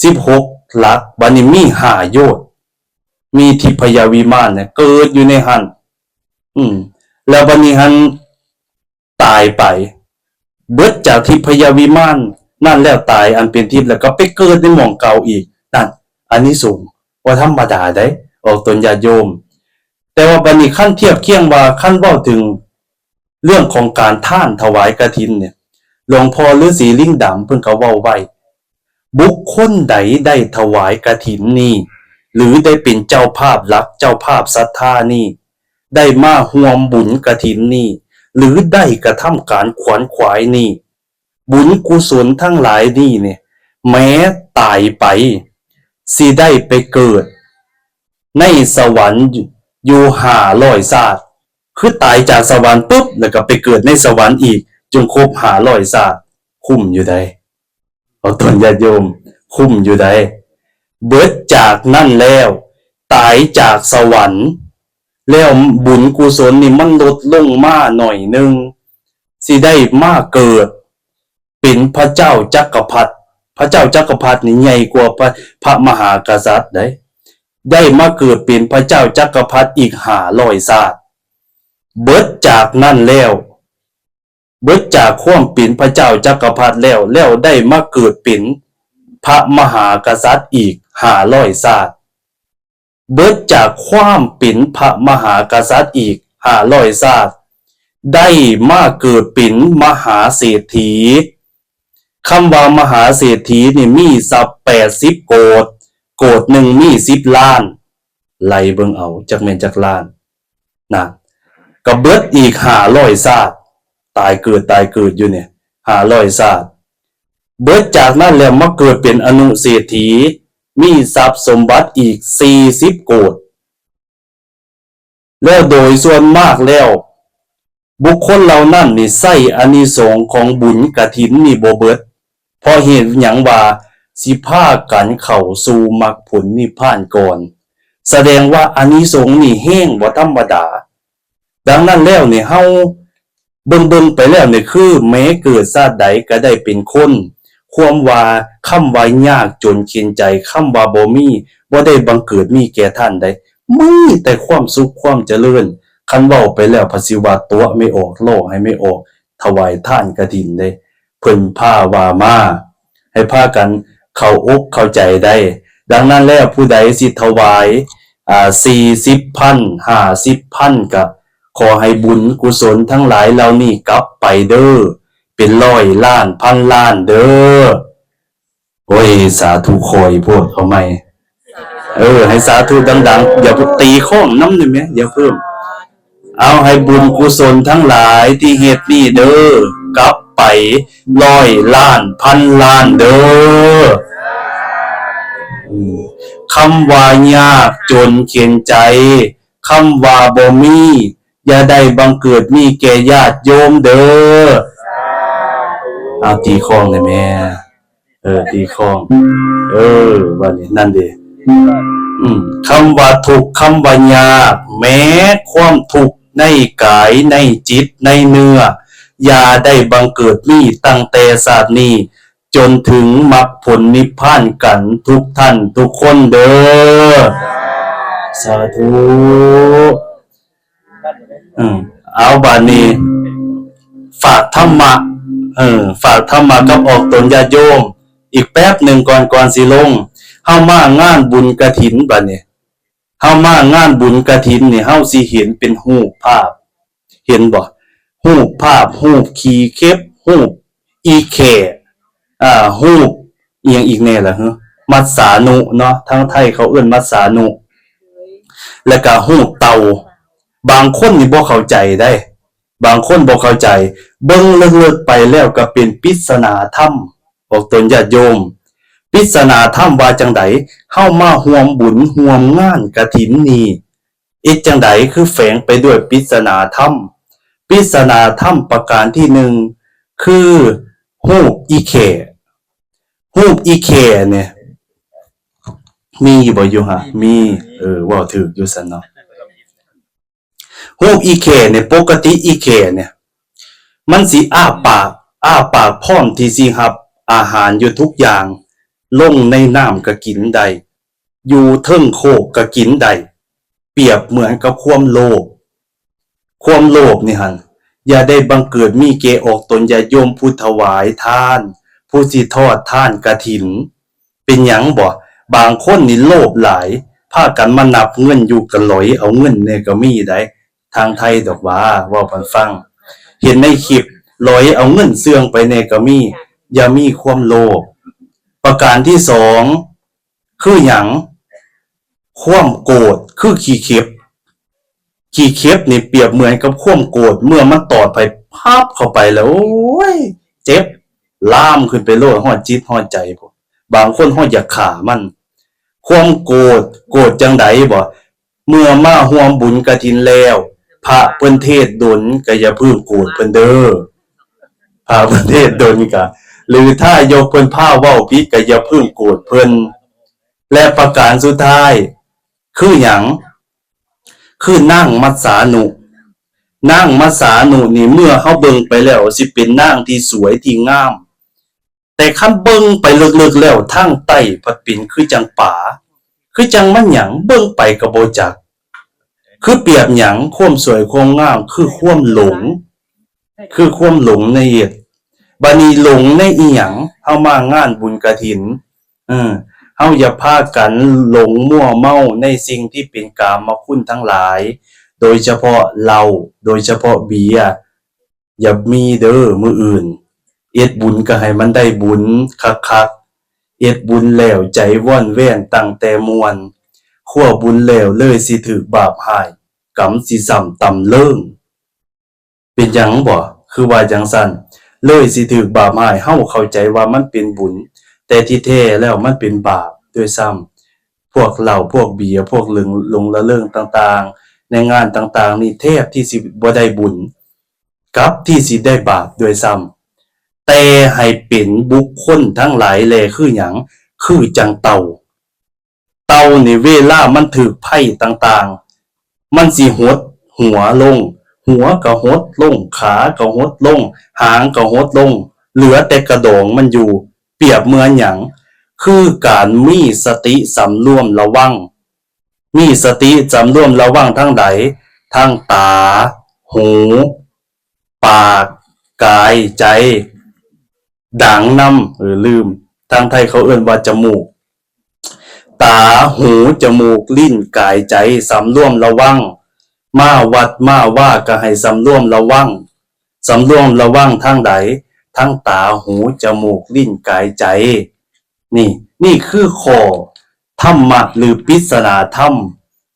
ສິບຫົກຫຼັກ, ບັດນີ້ມີຫ້າໂຍດ, ມີທິບພະຍາວິມານເກີດຢູ່ໃນຫັ້ນ. ອືມ ແລ້ວບັດນີ້ຫັ້ນ ຕາຍໄປ ເບິດຈາກທິບພະຍາວິມານນັ້ນແລ້ວ ຕາຍອັນເປັນທິບ ແລ້ວກໍໄປເກີດໃນໝ່ອງເກົ່າອີກ. ນັ້ນ ອານິສົງບໍ່ທຳມະດາໃດ໋ ອອກຕົນຍາດໂຍມ. ແຕ່ວ່າບັດນີ້ ຄັນທຽບຄຽງວ່າ ຄັນເວົ້າເຖິງເລື່ອງຂອງການທານຖວາຍກະຖິນນີ້ ຫຼວງພໍ່ລືສີລິງດຳເພິ່ນກໍເວົ້າໄວ້ ບຸກຄົນໃດໄດ້ຖວາຍກະຖິນນີ້ ຫຼື ໄດ້ເປັນເຈົ້າພາບຫຼັກ ເຈົ້າພາບສັດທານີ້ ໄດ້ມາຮ່ວມບຸນກະຖິນນີ້ ຫຼື ໄດ້ກະທຳການຂວນຂວາຍນີ້ ບຸນກຸສົນທັງຫຼາຍນີ້ນີ້ ແມ້ຕາຍໄປ ຊິໄດ້ໄປເກີດໃນສະຫວັນຢູ່ຫ້າຮ້ອຍຊາດ. ຄືຕາຍຈາກສະຫວັນປຶບ ແລ້ວກໍໄປເກີດໃນສະຫວັນອີກ ຈົນຄົບຫ້າຮ້ອຍຊາດ. ຄຸ້ມຢູ່ໃດ໋ ເອົາຕົນຍາດໂຍມ ຄຸ້ມຢູ່ໃດ໋. ເບິດຈາກນັ້ນແລ້ວ ຕາຍຈາກສະຫວັນແລ້ວ ບຸນກຸສົນນີ້ມັນລົດລົງມາໜ້ອຍໜຶ່ງ ຊິໄດ້ມາເກີດເປັນພະເຈົ້າຈັກກະພັດ. ພະເຈົ້າຈັກກະພັດນີ້ໃຫຍ່ກວ່າພະ ພະມະຫາກະສັດໃດ໋. ໄດ້ມາເກີດເປັນພະເຈົ້າຈັກກະພັດອີກຫ້າຮ້ອຍຊາດ. ເບິດຈາກນັ້ນແລ້ວ ເບິດຈາກຄວາມເປັນພະເຈົ້າຈັກກະພັດແລ້ວ ແລ້ວໄດ້ມາເກີດເປັນພະມະຫາກະສັດອີກຫ້າຮ້ອຍຊາດ. ເບິດຈາກຄວາມເປັນພະມະຫາກະສັດອີກຫ້າຮ້ອຍຊາດ ໄດ້ມາເກີດເປັນມະຫາເສດຖີ. ຄຳວ່າມະຫາເສດຖີນີ້ມີຊັບແປດສິບໂກດ, ໂກດໜຶ່ງມີສິບລ້ານ. ໄລ່ເບິ່ງເອົາ ຈັກແມ່ນຈັກລ້ານນະ. ກໍເບິດອີກຫ້າຮ້ອຍຊາດ, ຕາຍເກີດ ຕາຍເກີດຢູ່ນີ້ ຫ້າຮ້ອຍຊາດ. ເບິດຈາກນັ້ນແລ້ວມາເກີດເປັນອະນຸເສດຖີ, ມີຊັບສົມບັດອີກສີ່ສິບໂກດ. ແລ້ວໂດຍສ່ວນມາກແລ້ວ ບຸກຄົນເຫຼົ່ານັ້ນນີ້ໃຊ້ອານິສົງຂອງບຸນກະຖິນນີ້ບໍ່ເບິດ. ເພາະເຫດຫຍັງວ່າຊິພາກັນເຂົ້າສູ່ມັກຜົນນິບພານກ່ອນ? ສະແດງວ່າອານິສົງນີ້ແຮງບໍ່ທຳມະດາ. ດັ່ງນັ້ນແລ້ວນີ້ ເຮົາເບິ່ງໆໄປແລ້ວນີ້ ຄືແມ້ເກີດຊາດໃດກໍໄດ້ເປັນຄົນ. ຄວາມວ່າ ຄຳວ່າຍາກຈົນເຂັນໃຈ, ຄຳວ່າບໍ່ມີ, ບໍ່ໄດ້ບັງເກີດມີແກ່ທ່ານໃດ. ມີແຕ່ຄວາມສຸກຄວາມຈະເລີນ. ຄັນເວົ້າໄປແລ້ວ ພະສິວາຕົວະໄມ່ອອກ, ລໍ້ໃຫ້ໄມ່ອອກ, ຖວາຍທານກະຖິນເດ້. ເພິ່ນພາວ່າມາ ໃຫ້ພາກັນເຂົ້າອົກເຂົ້າໃຈໄດ້. ດັ່ງນັ້ນແລ້ວ ຜູ້ໃດຊິຖວາຍ ອ່າ ສີ່ສິບພັນ ຫ້າສິບພັນ ກະຂໍໃຫ້ບຸນກຸສົນທັງຫຼາຍເຫຼົ່ານີ້ກັບໄປເດີ້ ເປັນຮ້ອຍລ້ານພັນລ້ານເດີ້. ໂອ້ຍ ສາທຸ ຄ່ອຍໂພດ ເອົາໃໝ່. ເອີ ໃຫ້ສາທຸດັງໆ, ຢ່າໄປຕີຄ້ອງນຳໄດ້ແມະ, ຢ່າເພີ່ມ. ເອົາ ໃຫ້ບຸນກຸສົນທັງຫຼາຍທີ່ເຮັດນີ້ເດີ້ ກັບໄປຮ້ອຍລ້ານພັນລ້ານເດີ້. ອືມ ຄຳວ່າຍາກຈົນເຂັນໃຈ, ຄຳວ່າບໍ່ມີ, ຢ່າໄດ້ບັງເກີດມີແກ່ຍາດໂຍມເດີ້. ເອົາ ຕີຄ້ອງໄດ້ແມະ. ເອີ ຕີຄ້ອງ. ເອີ ວ່ານີ້ ນັ້ນເດ້. ອືມ ຄຳວ່າທຸກ, ຄຳວ່າຍາກ, ແມ້ຄວາມທຸກໃນກາຍ, ໃນຈິດ, ໃນເນື້ອ, ຢ່າໄດ້ບັງເກີດມີຕັ້ງແຕ່ຊາດນີ້ ຈົນເຖິງມັກຜົນນິບພານກັນທຸກທ່ານທຸກຄົນເດີ້. ສາທຸ. ອືມ ເອົາ ບາດນີ້ຝາກທຳມະ, ເອີ ຝາກທຳມະກັບອອກຕົນຍາດໂຍມອີກແປັບໜຶ່ງກ່ອນ, ກ່ອນຊິລົງ. ເຮົາມາງານບຸນກະຖິນ ບາດນີ້ ເຮົາມາງານບຸນກະຖິນນີ້ ເຮົາຊິເຫັນເປັນຮູບພາບ, ເຫັນບໍ່? ຮູບພາບ, ຮູບຂີ້ເຂັບ, ຮູບອີແຂ້, ອ່າ ຮູບອີ່ຫຍັງອີກແດ່ລະ? ມັດສານຸເນາະ, ທາງໄທເຂົາເອີ້ນມັດສານຸ. ແລ້ວກະຮູບເຕົ່າ. ບາງຄົນນີ້ບໍ່ເຂົ້າໃຈໃດ໋, ບາງຄົນບໍ່ເຂົ້າໃຈ. ເບິ່ງເລິກໆໄປແລ້ວກໍເປັນປິດສະໜາທຳ ອອກຕົນຍາດໂຍມ. ເ ປິດສະໜາທຳວ່າຈັ່ງໃດ? ເຮົາມາຮ່ວມບຸນຮ່ວມງານກະຖິນນີ້ ເຮັດຈັ່ງໃດຄືແຝງໄປດ້ວຍປິດສະໜາທຳ? ປິດສະໜາທຳປະການທີໜຶ່ງ ຄືຮູບອີແຂ້. ຮູບອີແຂ້ນີ້ ມີຢູ່ບໍ່ຢູ່ຫະ? ມີ. ເອີ ເວົ້າຖືກຢູ່ຊັ້ນເນາະ. ຮູບອີແຂ້ນີ້ ປົກກະຕິອີແຂ້ນີ້ ມັນຊິອ້າປາກ, ອ້າປາກພ້ອມທີ່ຊິຮັບອາຫານຢູ່ທຸກຢ່າງ, ລົງໃນນ້ຳກໍກິນໄດ້, ຢູ່ເທິງໂຄກກໍກິນໄດ້, ປຽບເໝືອນກັບຄວາມໂລບ. ຄວາມໂລບນີ້ຫັ້ນ ຢ່າໄດ້ບັງເກີດມີແກ່ອອກຕົນຍາດໂຍມຜູ້ຖວາຍທານ, ຜູ້ຊິທອດທານກະຖິນ. ເປັນຫຍັງບໍ? ບາງຄົນນີ້ໂລບຫຼາຍ, ພາກັນມານັບເງິນຢູ່ ກໍຫຼອຍເອົາເງິນແດ່ກໍມີໄດ໋. ທາງໄທດອກຫວາ ເວົ້າໃຫ້ຟັງ, ເຫັນໃນຄລິບ ຫຼອຍເອົາເງິນເຊື່ອງໄປແດ່ກໍມີ. ຢ່າມີຄວາມໂລບ. ປະການທີສອງ ຄືຫຍັງ? ຄວາມໂກດຄືຂີ້ເຂັບ. ຂີ້ເຂັບນີ້ປຽບເໝືອນກັບຄວາມໂກດ, ເມື່ອມັນຕອດໃຜພັບເຂົ້າໄປແລ້ວ ໂອ້ຍ ເຈັບ ລາມຂຶ້ນໄປໂລດ ຮອດຈິດຮອດໃຈພຸ້ນ. ບາງຄົນຮອດຢາກຂ້າມັນ. ຄວາມໂກດ ໂກດຈັ່ງໃດບໍ? ເມື່ອມາຮ່ວມບຸນກະຖິນແລ້ວ ພະເພິ່ນເທດດົນກໍຢ່າເພິ່ງໂກດເພິ່ນເດີ. ພະເພິ່ນເທດດົນກະ ຫຼືຖ້າຍົກເພິ່ນພາເວົ້າຜິດກໍຢ່າເພິ່ງໂກດເພິ່ນ. ແລະປະການສຸດທ້າຍຄືຫຍັງ? ຄືນາງມັດສານຸ. ນາງມັດສານຸນີ້ ເມື່ອເຮົາເບິ່ງໄປແລ້ວ ຊິເປັນນາງທີ່ສວຍທີ່ງາມ, ແຕ່ຄັນເບິ່ງໄປເລິກໆແລ້ວ ທາງໃຕ້ພັດເປັນຄືຈັ່ງປາ, ຄືຈັ່ງມັນຫຍັງ ເບິ່ງໄປກໍບໍ່ຈັກ. ຄືປຽບຫຍັງ? ຄວາມສວຍຄວາມງາມ ຄືຄວາມຫຼົງ, ຄືຄວາມຫຼົງໃນເຮັດ. ບາດນີ້ຫຼົງໃນອີ່ຫຍັງ? ເຮົາມາງານບຸນກະຖິນ ເອີ ເຮົາຢ່າພາກັນຫຼົງມົວເມົາໃນສິ່ງທີ່ເປັນກາມະຄຸນທັງຫຼາຍ, ໂດຍສະເພາະເຫຼົ້າ, ໂດຍສະເພາະເບຍ. ຢ່າມີເດີມື້ອື່ນ. ເຮັດບຸນກໍໃຫ້ມັນໄດ້ບຸນຄັກໆ. ເຮັດບຸນແລ້ວໃຈວອນແວນຕັ້ງແຕ່ມ່ວນ, ຄົວບຸນແລ້ວເລີຍຊິຖືກບາບຮ້າຍ, ກຳຊິຊ້ຳຕຳເລີງ. ເປັນຫຍັງບໍ? ຄືວ່າຈັ່ງຊັ້ນ? ເລີຍຊິຖືກບາບຮ້າຍ. ເຮົາເຂົ້າໃຈວ່າມັນເປັນບຸນ, ແຕ່ທີ່ແທ້ແລ້ວມັນເປັນບາບດ້ວຍຊ້ຳ. ພວກເຫຼົ້າ, ພວກເບຍ, ພວກເລິງ ຫຼົງລະເລີງຕ່າງໆ ໃນງານຕ່າງໆນີ້ ແທບທີ່ຊິບໍ່ໄດ້ບຸນ ກັບທີ່ຊິໄດ້ບາບດ້ວຍຊ້ຳ. ແຕ່ໃຫ້ເປັນບຸກຄົນທັງຫຼາຍແລຄືຫຍັງ? ຄືຈັ່ງເຕົ່າ. ເຕົ່ານີ້ເວລາມັນຖືກໄພຕ່າງໆ ມັນຊິຫົດຫົວລົງ, ຫົວກໍຫົດລົງ, ຂາກໍຫົດລົງ, ຫາງກໍຫົດລົງ, ເຫຼືອແຕ່ກະດອງມັນຢູ່. ປຽບເໝືອນຫຍັງ? ຄືການມີສະຕິສຳລວມລະວັງ. ມີສະຕິສຳລວມລະວັງທາງໃດ? ທາງຕາ, ຫູ, ປາກ, ກາຍ, ໃຈ, ດັງນຳ, ເອີ ລືມ, ທາງໄທເຂົາເອີ້ນວ່າຈະມູກ. ຕາ, ຫູ, ຈະມູກ, ລີ້ນ, ກາຍ, ໃຈ ສຳລວມລະວັງ. ມາວັດມາວາກໍໃຫ້ສຳລວມລະວັງ. ສຳລວມລະວັງທາງໃດ? ທັງຕາ, ຫູ, ຈະມູກ, ລີ້ນ, ກາຍ, ໃຈ. ນີ້ ນີ້ຄືຂໍ້ທຳມະ ຫຼື ປິດສະໜາທຳ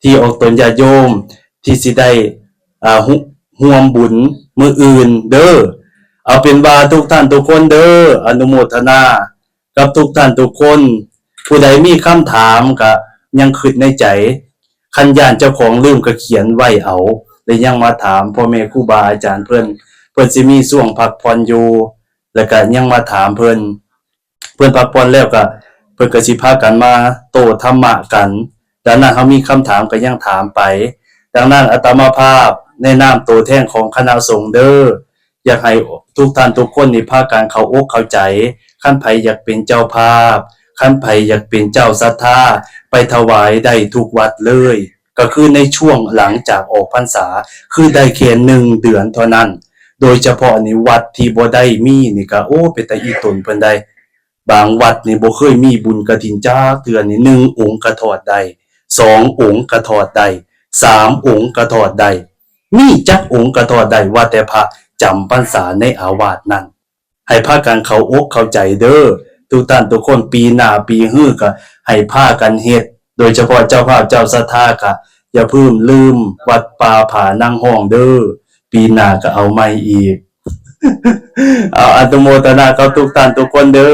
ທີ່ອອກຕົນຍາດໂຍມທີ່ຊິໄດ້ ອາ ຮ່ວມບຸນມື້ອື່ນເດີ. ເອົາເປັນວ່າທຸກທ່ານທຸກຄົນເດີ ອະນຸໂມທະນາກັບທຸກທ່ານທຸກຄົນ. ຜູ້ໃດມີຄຳຖາມກະຍັງຄິດໃນໃຈ, ຄັນຢ້ານເຈົ້າຂອງລືມກະຂຽນໄວ້ເອົາ ແລະ ຍັງມາຖາມພໍ່ແມ່ຄູບາອາຈານເພິ່ນ. ເພິ່ນຊິມີຊ່ວງພັກຜ່ອນຢູ່ ແລ້ວກະຍັງມາຖາມເພິ່ນ. ເພິ່ນພັກຜ່ອນແລ້ວກະ ເພິ່ນກະຊິພາກັນມາໂຕ້ທຳມະກັນ. ດັ່ງນັ້ນ ເຮົາມີຄຳຖາມກະຍັງຖາມໄປ. ດັ່ງນັ້ນ ອາດຕະມາພາບໃນນາມໂຕແທນຂອງຄະນະສົງເດີ ຢາກໃຫ້ທຸກທ່ານທຸກຄົນນີ້ພາກັນເຂົ້າອົກເຂົ້າໃຈ. ຄັນໃຜຢາກເປັນເຈົ້າພາບ, ຄັນໃຜຢາກເປັນເຈົ້າສັດທາ, ໄປຖວາຍໄດ້ທຸກວັດເລີຍ. ກໍຄືໃນຊ່ວງຫຼັງຈາກອອກພັນສາ ຄືໄດ້ແຄ່ໜຶ່ງເດືອນເທົ່ານັ້ນ. ໂດຍສະເພາະນີ້ ວັດທີ່ບໍ່ໄດ້ມີນີ້ກະ ໂອ້ ເປັນຕາອີ່ຕົນເພິ່ນໃດ. ບາງວັດນີ້ບໍ່ເຄີຍມີບຸນກະຖິນຈັກເທື່ອນີ້ ໜຶ່ງອົງກະທອດໄດ້, ສອງອົງກະທອດໄດ້, ສາມອົງກະທອດໄດ້, ມີຈັກອົງກະທອດໄດ້ ວ່າແຕ່ພະຈຳພັນສາໃນອາວາດນັ້ນ. ໃຫ້ພາກັນເຂົ້າອົກເຂົ້າໃຈເດີ ທຸກທ່ານທຸກຄົນ. ປີໜ້າປີຮືກະໃຫ້ພາກັນເຮັດ, ໂດຍສະເພາະເຈົ້າພາບເຈົ້າສັດທາກະຢ່າເພິ່ງລືມວັດປ່າຜານາງຮອງເດີ. ປີໜ້າກະເອົາໃໝ່ອີກ. ເອົາ ອະນຸໂມທະນາກັບທຸກທ່ານທຸກຄົນເດີ້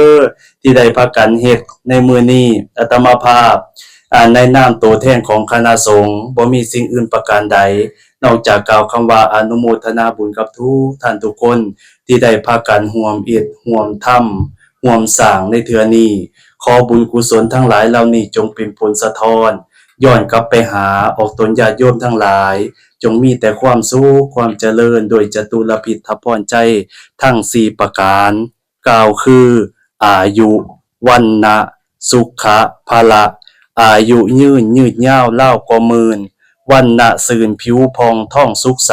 ທີ່ໄດ້ພາກັນເຮັດໃນມື້ນີ້. ອາດຕະມາພາບ ອາ ໃນນາມໂຕແທນຂອງຄະນະສົງ ບໍ່ມີສິ່ງອື່ນປະການໃດ ນອກຈາກກ່າວຄຳວ່າອະນຸໂມທະນາບຸນກັບທຸກທ່ານທຸກຄົນ ທີ່ໄດ້ພາກັນຮ່ວມເຮັດ ຮ່ວມທຳ ຮ່ວມສ້າງໃນເທື່ອນີ້. ຂໍບຸນກຸສົນທັງຫຼາຍເຫຼົ່ານີ້ ຈົ່ງເປັນຜົນສະທ້ອນ ຍ້ອນກັບໄປຫາອອກຕົນຍາດໂຍມທັງຫຼາຍ, ຈົ່ງມີແຕ່ຄວາມສຸກຄວາມຈະເລີນ ດ້ວຍຈະຕຸລະພິດທະພອນໄຊທັງສີ່ປະການ, ກ່າວຄື ອາຍຸ ວັນນະ ສຸຂະ ພະລະ, ອາຍຸຍືນຍືດຍາວລາວກວ່າໝື່ນ, ວັນນະຊື່ນຜິວຜ່ອງທ້ອງສຸກໃສ,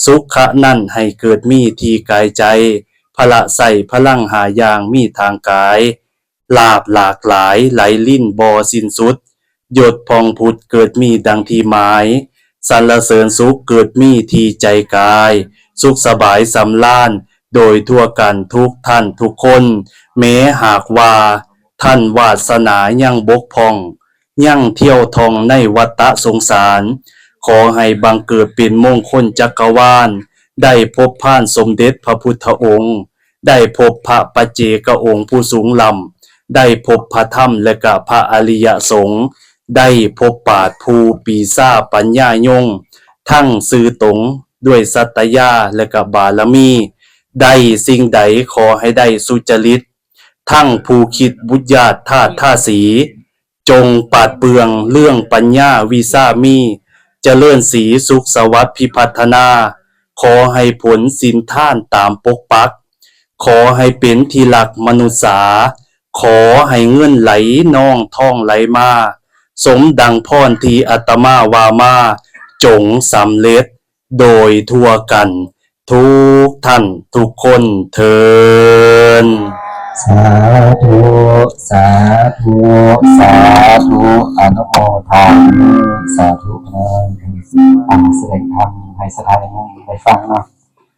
ສຸຂະນັ້ນໃຫ້ເກີດມີທີ່ກາຍໃຈ, ພະລະໃຊ້ພະລັງຫ້າຢ່າງມີທາງກາຍ, ລາບຫຼາກຫຼາຍໄຫຼລິນບໍ່ສິ້ນສຸດ, ຍົດຜ່ອງຜຸດເກີດມີດັ່ງທີ່ໝາຍ, ສັນລະເສີນສຸກເກີດມີທີ່ໃຈກາຍ, ສຸກສະບາຍສຳລານໂດຍທົ່ວກັນທຸກທ່ານທຸກຄົນ. ແມ້ຫາກວ່າທ່ານວາດສະໜາຍັງບົກຜ່ອງ, ຍັງທ່ຽວທ່ອງໃນວັດຕະສົງສານ, ຂໍໃຫ້ບັງເກີດເປັນມົງຄົນຈັກກະວານ, ໄດ້ພົບພານສົມເດັດພະພຸດທະອົງ, ໄດ້ພົບພະປັດເຈກະອົງຜູ້ສູງລ້ຳ, ໄດ້ພົບພະທຳ ແລະກະພະອະລິຍະສົງ, ໄດ້ພົບປາດຜູ້ປີຊາປັນຍາຍົງ, ທັງຊື່ຕົງດ້ວຍສັດຕະຍາ ແລະກະບາລະມີ, ໄດ້ສິ່ງໃດຂໍໃຫ້ໄດ້ສຸຈະລິດ, ທັງຜູ້ຄິດບຸດຍາດທາດທາສີ, ຈົ່ງປາດເປືອງເລື່ອງປັນຍາວິຊາມີ, ຈະເລີນສີສຸກສະຫວັດພິພັດທະນາ, ຂໍໃຫ້ຜົນສິນທານຕາມປົກປັກ, ຂໍໃຫ້ເປັນທີ່ຮັກມະນຸດສາ, ຂໍໃຫ້ເງິນໄຫຼນອງທອງໄຫຼມາ, ສົມດັ່ງພອນທີ່ອາດຕະມາວ່າມາ, ຈົ່ງສຳເລັດ ໂດຍທົ່ວກັນທຸກທ່ານທຸກຄົນເທີ້ນ. ສາທຸ ສາທຸ ສາທຸ ອະນຸໂມທາມິ ສາທຸ. ອັນສະແດງທຳໃຫ້ສະດາຍະໂຍມໄດ້ຟັງເນາະ.